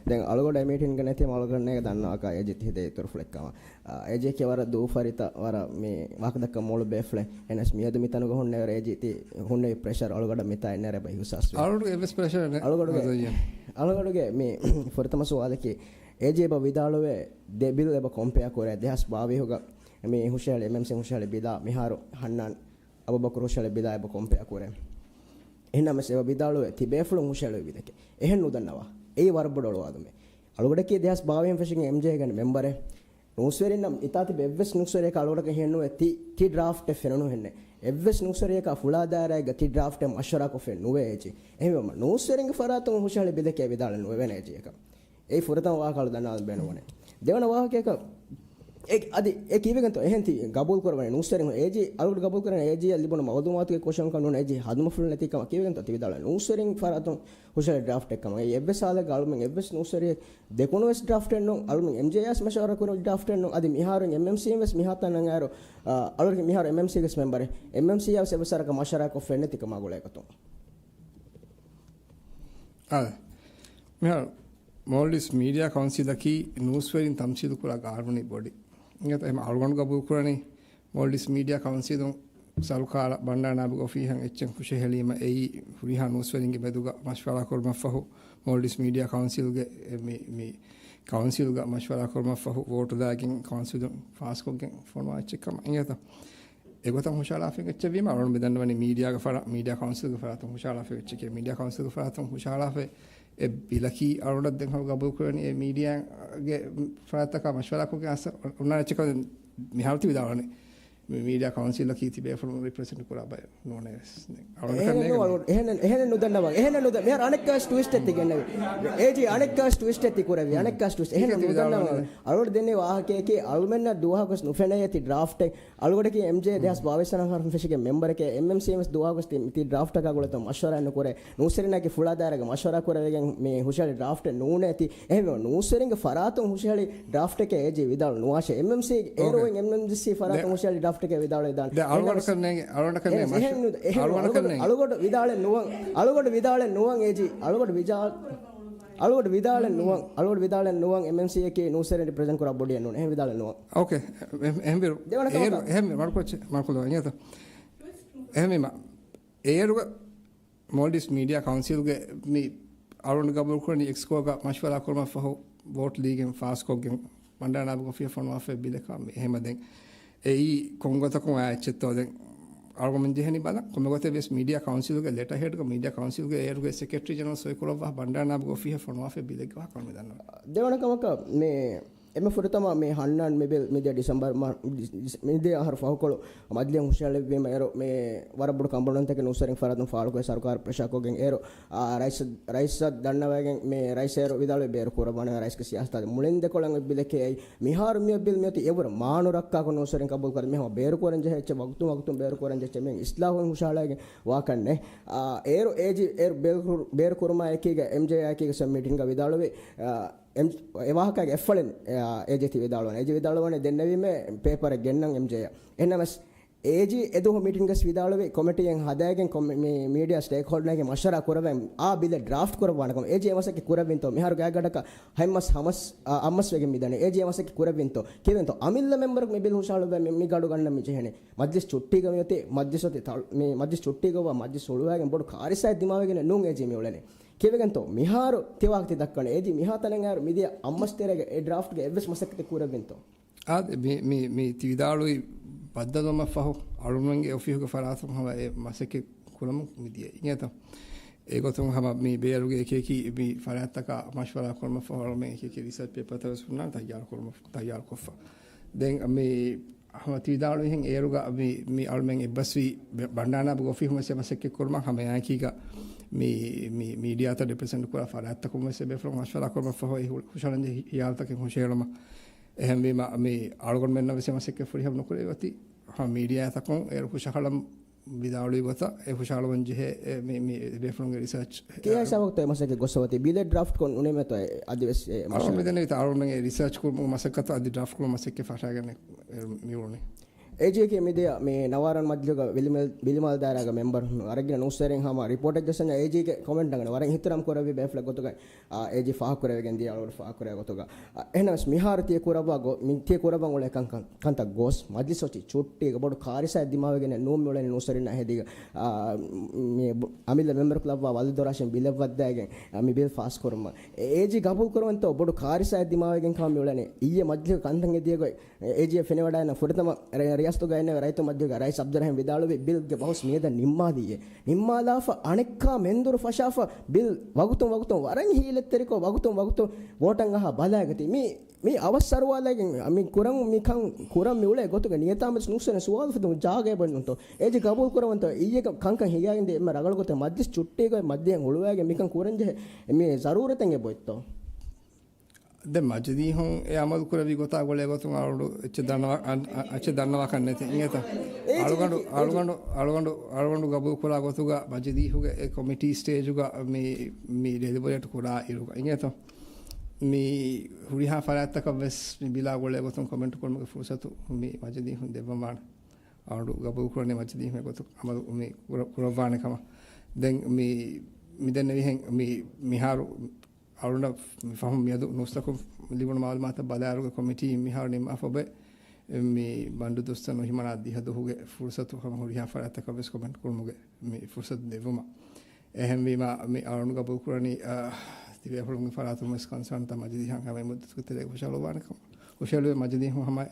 ދެން އަޅުގަނޑު އެ މީޓިންގަ ނެތީމަ އަޅުގަނޑު ދަންނަވާކަށް އޭޖީ ތި ހިދޭ އިތުރުފުޅެއްކަމަށް. އާ، އޭޖީއަކީ ވަރަށް ދޫފަރިތަ ވަރަށް މި ވާހަކަދައްކަން މޮޅު ބޭފުޅެއް. އެހެނަސް މިއަދު މިތަނުގަ ހުންނެވި އޭޖީ ތި ހުންނެވި ޕްރެޝަރ އަޅުގަނޑަށް މިތާ އެންނެރޭ ބައި ހުސާސްވެ. އަޅުގަނޑު އެއްވެސް ޕްރެޝަރެއް ނެ-، އަޅުގަނޑުގެ، މަޒައްޔަ. އަޅުގަނޑުގެ މި ފުރަތަމަ ސުވާލަކީ، އޭޖީ އެބަ ވިދާޅުވޭ ދެ ބިލް އެބަ ކޮމްޕެއާ ކުރޭ. ދެހާސް ބާވީހުގަ މި ހުށަހެޅި، އެމްއެމްސީ ހުށަހެޅި ބިލާ މިހާރު ހަންނާން އަބޫބަކުރު ހުށަހެޅި ބިލާ އެބަ ކޮމްޕެއާ ކުރޭ. އެހެންނަމަވެސް އެބަ ވިދާޅުވޭ ތި ބޭފުޅުން ހުށަހެޅުވި ބިލެކޭ. އެހެން ނުދަންނަވާ. އެއީ ވަރަށް ބޮޑު އޮޅުވާލުމެއް. އަޅުގަޑަކީ ދެހާސް ބާވީހުން ފެށިގެން އެމްޖޭ ގަނޑި މެމްބަރެއް. ނޫސްވެރިންނަށް މިތާ ތިބި އެއްވެސް ނޫސްވެރިޔަކަށް އަޅުގަޑަކަށް ހިޔެއްނުވޭ ތި، ތި ޑްރާފްޓެއް ފެނުނުހެންނެއް. އެއްވެސް ނޫސްވެރިޔަކާ ފުޅާ ދާއިރާއެއްގަ ތި ޑްރާފްޓެއް މަޝްވަރާކޮށްފައެއް ނުވޭ އޭޖީ. އެހެންވީމަ ނޫސްވެރިންގެ ފަރާތުން ހުށަހެޅި ބިލެކޭ ވިދާޅެއް ނުވެވޭނެ އޭޖީއަކަށް. އެއީ ފުރަތަމަ ވާހަކަ އަޅު ދަންނަވާލަން ބޭނުންވަނީ. ދެވަނަ ވާހަކައަކަށް އެ، އަދި އެ ކީއްވެގެންތޯ އެހެން ތި ގަބޫލު ކުރައްވަނީ ނޫސްވެރިން އޭޖީ، އަޅުގަޑު ގަބޫލު ކުރަނީ އޭޖީއަށް ލިބުނު މައުލޫމާތުގެ ކޮށަންކަން ނޫން އޭޖީ ހަދުމަފުޅު ނެތިކަމަށް. ކީއްވެގެންތޯ ތި ވިދާޅުވަނީ ނޫސްވެރިން ފަރާތުން ހުށަހެޅި ޑްރާފްޓެއް ކަމަށް. އެއީ އެއްވެސް ހާލެއްގަ އަޅުމެން އެއްވެސް ނޫސްވެރިއެއް ދެކުނުވެސް ޑްރާފްޓެއް ނޫން، އަޅުމެން އެމްޖޭއާ މަޝްވަރާ ކުރި ޑްރާފްޓެއް ނޫން. އަދި މިހާރު އެމްއެމްސީ ވެސް މިހާތަނަށް އައިރު، އަ، އަޅުގަޑު މިހާރު އެމްއެމްސީގެ މެމްބަރެއް. އެމްއެމްސީއާ ވެސް އެއްވެސް ވަރަކަށް މަޝްވަރާކޮށްފައެއް ނެތި ކަމާ ގުޅޭގޮތުން. އާދެ. މިހާރު މޯލްޑިވްސް މީޑިއާ ކައުންސިލަކީ ނޫސްވެރިން ތަމްސީލު ކުރާ ގާނޫނީ ބޮޑީ. އިނގޭތަ އެހެމަ އަޅުގަނޑު ގަބޫލު ކުރަނީ މޯލްޑިވްސް މީޑިއާ ކައުންސިލުން ސަރުކާރަށް ބަންޑާރަ ނާއިބު އޮފީހަށް އެއްޗެއް ހުށަހެޅީމަ އެއީ ހުރިހާ ނޫސްވެރިންގެ މެދުގަ މަޝްވަރާ ކުރުމަށްފަހު، މޯލްޑިވްސް މީޑިއާ ކައުންސިލްގެ މި، މި ކައުންސިލްގަ މަޝްވަރާ ކުރުމަށްފަހު ވޯޓުލާގެން ކައުންސިލުން ފާސްކޮށްގެން ފޮނުވާ އެއްޗެއް ކަމަށް. އިނގޭތަ؟ އެގޮތަށް ހުށަހަޅާފައި އެއްޗެއް ވީމަ، އަޅުގަނޑު މި ދަންނަވަނީ މީޑިއާގެ ފަރާ-، މީޑިއާ ކައުންސިލްގެ ފަރާތުން ހުށަހަޅާފައި އެއްޗެކޭ. މީޑިއާ ކައުންސިލްގެ ފަރާތުން ހުށަހަޅާފައި އެ ބިލަކީ އަޅުގަނޑަށް ދެން ހަމަ ގަބޫލު ކުރެވެނީ އެ މީޑިއާގެ ފަރާތަކާ މަޝްވަރާކޮށްގެން އަސް އޮންނާނެ އެއްޗެއް ކަމަށް މިހާރު ތި ވިދާޅުވަނީ. މި މީޑިއާ ކައުންސިލަކީ ތި ބޭފުޅުން ރިޕްރެޒެންޓް ކުރާ ބައެއް ނޫނޭވެސް. އަޅުގަނޑަކަށް އެހެނެއް ނޭނގެ ނޫން، އަޅު-، އެހެނެއް، އެހެނެއް ނުދަންނަވާ. އެހެނެއް ނުދަ-، މިހާރު އަނެއްކާވެސް ޓުވިސްޓެއް ތި ގެންނެވި. އޭޖީ އަނެއްކާވެސް ޓުވިސްޓެއް ތި ކުރެއްވި. އަނެއްކާވެސް ޓުވިސްޓް. އެހެނެއް ނުދަންނަވާ. އަޅުގަނޑު ދެންނެވި ވާހަކައަކީ އަޅުމެންނަށް ދުވަހަކުވެސް ނުފެނޭ ތި ޑްރާފްޓެއް. އަޅުގަޑަކީ އެމްޖޭ ދެހާސް ބާވީސް ވަނަ ފަހަރު ފެށިގެން މެމްބަރެކޭ، އެމްއެމްސީ ވެސް ދުވަހަކުވެސް ތި، ތި ޑްރާފްޓަކާ ގުޅޭތޯ މަޝްވަރާ ނުކުރޭ. ނޫސްވެރިންނާއެކީ ފުޅާ ދާއިރާގަ މަޝްވަރާ ކުރެވިގެން މި ހުށަހެޅި ޑްރާފްޓެއް ނޫނޭ ތި. އެހެންވެ ނޫސްވެރިންގެ ފަރާތުން ހުށަހެޅި ޑްރާފްޓެކޭ އޭޖީ ވިދާޅު ނުވާށޭ. އެމްއެމްސީ އޭރު އޮކޭ. އޮތް އެމްއެމްސީ ފަރާތުން ދެ-، ހުށަހެޅި ޑްރާފްޓެކޭ ވިދާޅުވެދާނެ. ދެ އަޅުގަނޑަކަށް އެހެން ނޭނގެ، ނު-، އެހެން ނޫން. އަޅުގަނޑު، އަޅުގަޑު ވިދާޅެއް ނުވަން، އަޅުގަޑު ވިދާޅެއް ނުވަން އޭޖީ، އަޅުގަޑު ވިދާ-، އަޅުގަޑު ވިދާޅެއް ނުވަން، އަޅުގަޑު ވިދާޅެއް ނުވަން އެމްއެމްސީއަކީ ނޫސްވެރިން ރިޕްރެޒެންޓް ކުރާ ބޮޑީއެއް ނޫން. އެހެން ވިދާޅެއް ނުވަން. އޯކޭ. އެހެން ވިރު-، ދެވަނަ ކަމަކަށް. އޭރު، އެހެން ވިރު-، މަރުކޮށް-، މަރުކޮށްލު ވަންޏާތަ. އެހެން ވީމަ، އޭރުގަ މޯލްޑިވްސް މީޑިއާ ކައުންސިލްގެ މި އަޅުގަނޑު ގަބޫލުކުރަނީ އެކްސްކޯގަ މަޝްވަރާ ކުރުމަށްފަހު ވޯޓް ލީގެން ފާސްކޮށްގެން ބަންޑާރަނާބު އޮފީހަށް ފޮނުވާފައި ބިލަކާ މި. އެހެމަ ދެން އެއީ ކޮންގޮތަކުން އާ އެއްޗެއްތޯ؟ ދެން އަޅުގަނޑު ޖެހެނީ ބަލަން ކޮންމެ ގޮތެއް ވެސް މީޑިއާ ކައުންސިލްގެ ލެޓަ ހެޑްގަ މީޑިއާ ކައުންސިލްގެ އޭރުގެ ސެކްރެޓަރީ ޖެނެރަލް ސޮއިކުރައްވާ ބަންޑާރަނާބު އޮފީހަށް ފޮނުވާފައި ބިލެއްގެ ވާހަކަ މި ދަންނަވަން. ދެވަނަ ކަމަކަށް މި އެންމެ ފުރަތަމަ މި ހަންނާން މި ބިލް މިދިޔަ ޑިސެމްބަރު މަ-، މިދިޔަ އަހަރު ފަހުކޮޅު މަޖިލީހުން ހުށަހެޅިއްވީމަ އޭރު މި ވަރަށް ބޮޑު ކަންބޮޑުވުންތަކެއް ނޫސްވެރިން ފަރާތުން ފާޅުކޮށް ސަރުކާރަށް ޕްރެޝާ ކޮށްގެން އޭރު، އާ، ރައީސް، ރައީސަށް ދަންނަވައިގެން މި ރައީސް އޭރު ވިދާޅުވި ބޭރު ކުރައްވާނެ ރައީސްގެ ސިޔާސަތާ މުޅިން ދެކޮޅަށް އޮތް ބިލެކޭ އެއީ. މިހާރު މިއޮތް ބިލް މިއޮތީ އެވަރު މާނު ރައްކާކޮށް ނޫސްވެރިން ގަބޫލު ކުރަން މިހާ ބޭރު ކުރަން ޖެހޭ އެއްޗެއް ވަގުތުން ވަގުތުން ބޭރު ކުރަން ޖެހޭ އެއްޗެއް މި އިސްލާހުން ހުށަހަޅައިގެން ވާކަންނެއް. އާ، އޭރު އޭޖީ އޭރު ބޭރު ކުރު-، ބޭރު ކުރުމާ އެކީގަ އެމްޖޭއާ އެކީގަ މީޓިންގަ ވިދާޅުވި، އާ، އެމް-، އެ ވާހަކައިގެ އެއްފަޅެއް، އާ، އޭޖީ ތި ވިދާޅުވާނެ. އޭޖީ ވިދާޅުވާނެ ދެންނެވީމޭ ޕޭޕަރެއް ގެންނަން އެމްޖޭއަށް. އެހެންނަމަސް އޭޖީ އެދުވަހު މީޓިންގަސް ވިދާޅުވި ކޮމިޓީއެއް ހަދާގެން ކޮމި-، މި-، މީޑިއާ ސްޓޭކްހޯލްޑަރުންގެ މަޝްވަރާ ކުރަވެން އާ ބިލެއް ޑްރާފްޓް ކުރައްވާނެ ކަމަށް. އޭޖީ އެ މަސައްކަތް ކުރެއްވިންތޯ؟ މިހާރު ގާތްގަނޑަކަށް ހަތް މަސް ހަމަސް، އަ، އަށް މަސް ވެގެން މިދަނީ. އޭޖީ އެ މަސައްކަތް ކުރެއްވިންތޯ؟ ކިޔެވެންތޯ؟ އަމިއްލަ މެމްބަރަކު މި ބިލް ހުށަހަޅުއްވައި މި، މި ގަޑު ގަންނަން މި ޖެހެނީ. މަޖްލިސް ޗުއްޓީގަ މިއޮތީ، މަޖްލިސް އޮތީ ތަޅު-، މި މަޖްލިސް ޗުއްޓީގައި ވާ މަޖްލިސް ހުޅުވައިގެން ބޮޑު ކާރިސާއެއް ދިމާވެގެން ނޫން އޭޖީ މި އުޅެނީ. ކިޔެވެގެންތޯ؟ މިހާރު ތި ވާހަކަ ތި ދައްކަނީ. އޭޖީ މިހާ ތަނެއް އައިރު މިދިޔަ އަށް މަސް ތެރޭގަ އެ ޑްރާފްޓްގެ އެއްވެސް މަސައްކަތެއް ކުރެއްވިންތޯ؟ އާދެ، މި، މި، މި ތި ވިދާޅުވި ބައްދަލުވުމަށްފަހު އަޅުގަނޑުގެ އޮފީހުގެ ފަރާތުން ހަމަ އެ މަސައްކަތް ކުރަމުން މިދިޔަ. އިނގޭތަ؟ އެގޮތުން ހަމަ މި ބޭރުގެ އެކިއެކި މި ފަރާތްތަކާ މަޝްވަރާ ކުރުމަށްފަހު އަޅުމެން އެކިއެކި ރިސާޗް ޕޭޕަރތައް ވެސް ހުންނާނެ ތައްޔާރު ކުރުމަށް، ތައްޔާރު ކޮށްފަ. ދެން މި ހަމަ ތި ވިދާޅުވިހެން އޭރުގަ މި، މި އަޅުމެން އެއްބަސްވީ ބަ-، ބަންޑާރަނާބު އޮފީހުން ވެސް އެ މަސައްކަތް ކުރުމަށް ހަމަ އެއާއެކީގަ މި، މި މީޑިއާތައް ރެޕްރެޒެންޓް ކުރާ ފަރާތްތަކުން ވެސް އެ ބޭފުޅުން މަޝްވަރާ ކުރުމަށްފަހު އެ ހު-، ހުށަހަޅަންޖެހޭ ހިޔާލުތަކެއް ހުށަހެޅުމަށް. އެހެންވީމަ، މި އަޅުގަނޑުމެންނަށް ވެސް އެ މަސައްކަތް ފުރިހަމަ ނުކުރެވޭ އޮތީ. ހަމަ މީޑިއާތަކުން އޭރު ހުށަހަޅަން ވިދާޅުވި ގޮތަށް އެ ހުށަހަޅަވަން ޖެހޭ، އެ، މި، މި ބޭފުޅުންގެ ރިސާޗް. ކިހާ ހިސާބަކުތޯ އެ މަސައްކަތް ގޮސްފަ އޮތީ؟ ބިލެއް ޑްރާފްޓް ކޮށް ނުނޭމެތޯ އަދިވެސް އެ މަޝްވަރާ؟ އަޅުގަނޑު މިދަނީ އަޅުގަނޑުމެން އެ ރިސާޗް ކުރުމުގެ މަސައްކަތަށް އަދި ޑްރާފްޓް ކުރުމަށް މަސައްކަތް ފަށާގެން މިއުޅުނީ. އޭޖީއަކީ މިދިޔަ މި ނަވާރަން މަޖިލީހުގަ ވިލިމަލް-، ވިލިމާލަ ދާއިރާގެ މެމްބަރު ވަރަށްގިނަ ނޫސްވެރިން ހަމަ ރިޕޯޓެއް ޖައްސަންޏާ އޭޖީގެ ކޮމެންޓް ނަގަނެ ވަރަށް އިހްތިރާމް ކުރެއްވި ބޭފުޅެއް ގޮތުގައި، އާ، އޭޖީ ފާހަގަކުރެވިގެން ދިޔަ އަޅުގަނޑު ފާހަގަކުރެވޭ ގޮތުގަ. އާ، އެހެނަސް މިހާރު ތިޔަ ކުރައްވާ ގޮ-، މި ތިޔަ ކުރައްވަން އުޅޭ ކަންކަން، ކަންތައް ގޯސް މަޖްލިސް އޮތީ ޗުއްޓީގަ ބޮޑު ކާރިސާއެއް ދިމާވެގެން ނޫން މިއުޅެނީ ނޫސްވެރިންނާ ހެދީގަ، އާ، މި ބު-، އަމިއްލަ މެމްބަރަކު ލައްވާ ވަލު ދޮރާށިން ބިލެއް ވައްދާގެން، އާ، މި ބިލް ފާސް ކުރުމަށް. އޭ-، އޭޖީ ގަބޫލު ކުރަވަންތޯ ބޮޑު ކާރިސާއެއް ދިމާވެގެން ކަމަށް މިއުޅެނީ. އިއްޔެ މަޖްލިހުގެ ކަންތައް އެދިޔަ ގޮތް އޭޖީއަށް ފެނިވަޑައިގަންނަ ފުރަތަމަ ރަ-، ރިޔާސަތުގައި އިންނެވި ރައްޔިތު މަޖްލިހުގެ ރައީސް އަބްދުއްރަހީމް ވިދާޅުވި ބިލްގެ ބަހުސް މިއަދަށް ނިންމާލިއޭ. ނިންމާލާފަ އަނެއްކާ މެންދުރު ފަށާފަ ބިލް ވަގުތުން ވަގުތުން ވަރަށް ހީލަތްތެރިކޮށް ވަގުތުން ވަގުތުން ވޯޓަށް އަހާ ބަލާގަތީ. މި، މި އަވަސް ސަރުވާލައިގެން މި ކުރަން، މިކަން ކުރަން މި އުޅޭ ގޮތުގެ ނިޔަތާމެސް ނޫސްވެރިން ސުވާލު ފެދުން ޖާގައެއް ބޮއްނުންތޯ؟ އޭޖީ ގަބޫލު ކުރަވަންތޯ؟ އިއްޔެ ކަންކަން ހިނގާގެން ދިޔަ އެންމެ ރަނގަޅު ގޮތަށް މަޖްލިސް ޗުއްޓީގައި މަޖްލިހަށް ހުޅުވައިގެން މިކަން ކުރަން ޖެހޭ މި ޒަރޫރަތެއް އެބައޮތްތޯ؟ ދެން މަޖިލީހުން އެ އަމަލު ކުރެވި ގޮތާ ގުޅޭ ގޮތުން އަޅުގަނޑު އެއްޗެއް ދަންނަވާ-، އަން-، އަ-، އެއްޗެއް ދަންނަވާކަށް ނެތި. އިނގޭތަ؟ އޭ، އަޅުގަނޑު، އޭ، އަޅުގަނޑު، އަޅުގަނޑު، އަޅުގަނޑު ގަބޫލު ކުރާ ގޮތުގަ މަޖިލީހުގެ އެ ކޮމިޓީ ސްޓޭޖުގަ މި، މި ޑެލިބަރޭޓް ކުރާ އިރުގަ. އިނގޭތަ؟ މި ހުރިހާ ފަރާތްތަކަށް ވެސް މި ބިލާ ގުޅޭ ގޮތުން ކޮމެންޓް ކުރުމުގެ ފުރުސަތު މި މަޖިލީހުން ދެއްވަމާނެ. އަޅުގަނޑު ގަބޫލު ކުރަނީ މަޖިލީހުން އެގޮތުން އަމަލު މި ކުރަ-، ކުރައްވާނެ ކަމަށް. ދެން މި، މި ދެންނެވިހެން މި މިހާރު އަޅުގަނޑަށް މި ފަހުން މިއަދު ނޫސްތަކުން ލިބުނު މައުލޫމާތަށް ބަލާއިރުގަ ކޮމިޓީ މިހާރު ނިންމާފަ އޮތް މި ބަންޑު ދުއްސަން ނުހިމަނާ ދިހަ ދުވަހުގެ ފުރުސަތު ހަމަ ހުރިހާ ފަރާތްތަކަށް ވެސް ކޮމެންޓް ކުރުމުގެ މި ފުރުސަތު ދެއްވުމަށް. އެހެންވީމަ، މި އަޅުގަނޑު ގަބޫލު ކުރަނީ، އަ، ތިބޭފުޅުންގެ ފަރާތުން ވެސް ކޮންސާންތައް މަޖިލީހަށް ހަމަ އެ މުއްދަތުގެ ތެރޭގަ ހުށަހަޅުވާނެ ކަމަށް. ހުށަހެޅުވޭ މަޖިލީހުން ހަމަ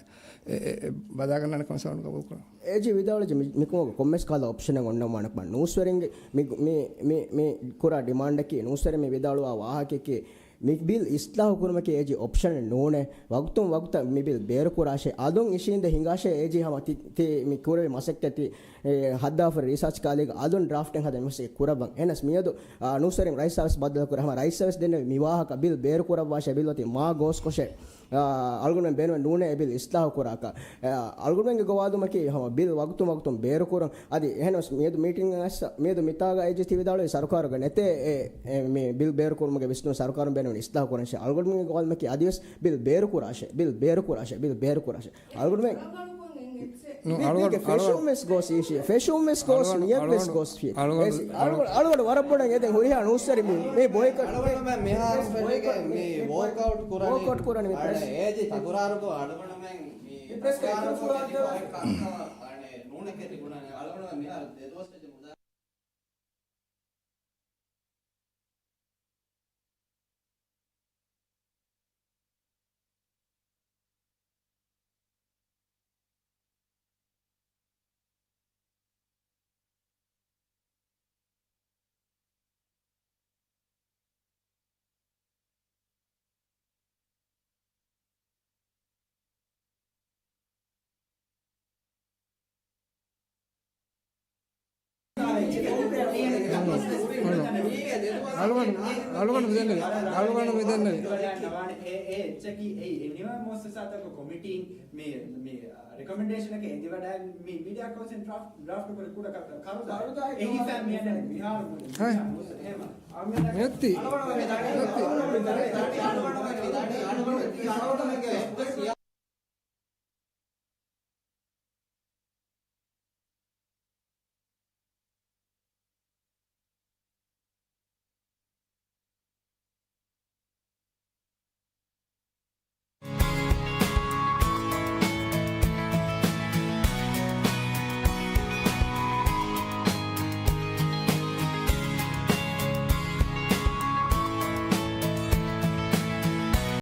އެ، އެ، އެ ބަލާގަންނާނެ ކޮންސާން ގަބޫލު ކުރަން. އޭޖީ ވިދާޅުވި މި-، މިކަމުގަ ކޮންމެސް ކަހަލަ އޮޕްޝަނެއް އޮންނަވާނެ ކަމަށް. ނޫސްވެރިންގެ މި، މި، މި، މި ކުރާ ޑިމާންޑަކީ ނޫސްވެރިން މި ވިދާޅުވާ ވާހަކައަކީ މި ބިލް އިސްލާހު ކުރުމަކީ އޭޖީ އޮޕްޝަނެއް ނޫނޭ. ވަގުތުން ވަގުތަށް މި ބިލް ބޭރު ކުރާށޭ. އަލުން އިށީނދެ ހިނގާށޭ އޭޖީ ހަމަ ތި، ތި މި ކުރެވި މަސައްކަތް ތި، އެ، ހައްދާފަރި ރީސާޗް ކާލީގަ އަލުން ޑްރާފްޓެއް ހަދަން މަސައްކަތް ކުރައްވަން. އެހެނަސް މިއަދު، އާ، ނޫސްވެރިން ރައީސާ ވެސް ބައްދަލު ކުރޭ. ހަމަ ރައީސާ ވެސް ދެންނެވި މި ވާހަކަ ބިލް ބޭރު ކުރައްވާށޭ ބިލް އޮތީ މާ ގޯސްކޮށޭ. އާ، އަޅުގަނޑުމެން ބޭނުމެއް ނޫނޭ އެ ބިލް އިސްލާހު ކުރާކަށް. އާ، އަޅުގަނޑުމެންގެ ގޮވާލުމަކީ ހަމަ ބިލް ވަގުތުން ވަގުތުން ބޭރުކުރުން. އަދި އެހެނަސް މިއަދު މީޓިންގަށް އައިސް، މިއަދު މިތާގަ އޭޖީ ތި ވިދާޅުވީ ސަރުކާރުގަ ނެތޭ އެ، އެ، މި ބިލް ބޭރުކުރުމުގެ ވިސްނުން ސަރުކާރުން ބޭނުން އިސްލާހު ކުރަންށޭ. އަޅުގަނޑުމެންގެ ގޮވާލުމަކީ އަދިވެސް ބިލް ބޭރުކުރާށޭ، ބިލް ބޭރުކުރާށޭ، ބިލް ބޭރުކުރާށޭ. އަޅުގަނޑުމެން ނޫ، މި އަޅުގަނޑު، ބިލްގެ އަޅުގަނޑު ފެށުން ވެސް ގޯސް އިށީ، ފެށުން ވެސް ގޯސް، އަޅުގަނޑު، ނިޔަތް ވެސް އަޅުގަނޑު، ގޯސް ފި. އަޅުގަނޑު، އަޅުގަނޑު، އަޅުގަނޑު ވަރަށް ބޮޑަށް އެދެން ހުރިހާ ނޫސްވެރިން މި، މި ބޮއިކޮޓް، އަޅުގަނޑުމެން މިހާރު ވެސް ބޮއިކޮޓް، ބޮއިކޮޓް ކުރަނީ، ބޮއިކޮޓް ކުރަނީ މި އަޅެ ޕްރެސް އޭޖީ ތަކުރާރު ކޮށް އަޅުގަނޑުމެން މި މި ޕްރެސް ކޮންފަރެންސް ކޮށް ކަންކަން އަނެއް ނޫނެކޭ ތިބުނާނެ. އަޅުގަނޑުމެން މިހާރު ދެ ދުވަސް ވެއްޖެ މުދާ އަޅުގަނޑު، އަޅުގަނޑު މިދެންނެވި. އަޅުގަނޑު މިދެންނެވި. ވަޑައިގަންނަވާނެ. އެ، އެ އެއްޗަކީ އެއީ. އެ ނިވާ މުއައްސަސާތަކު ކޮމިޓީން މި، މި ރެކޮމެންޑޭޝަނަކަށް އެދިވަޑައި މި މީޑިއާ ކައުންސިލް ޑްރާފްޓް، ޑްރާފްޓް ކުރި ކުޑަ ކަ-، ކަރުދާ. އެހިސާބު މިއަންނަނީ މިހާރު ހަ. އެހެމަ. އަޅުގަނޑު ނެއްތި. ނެއްތި.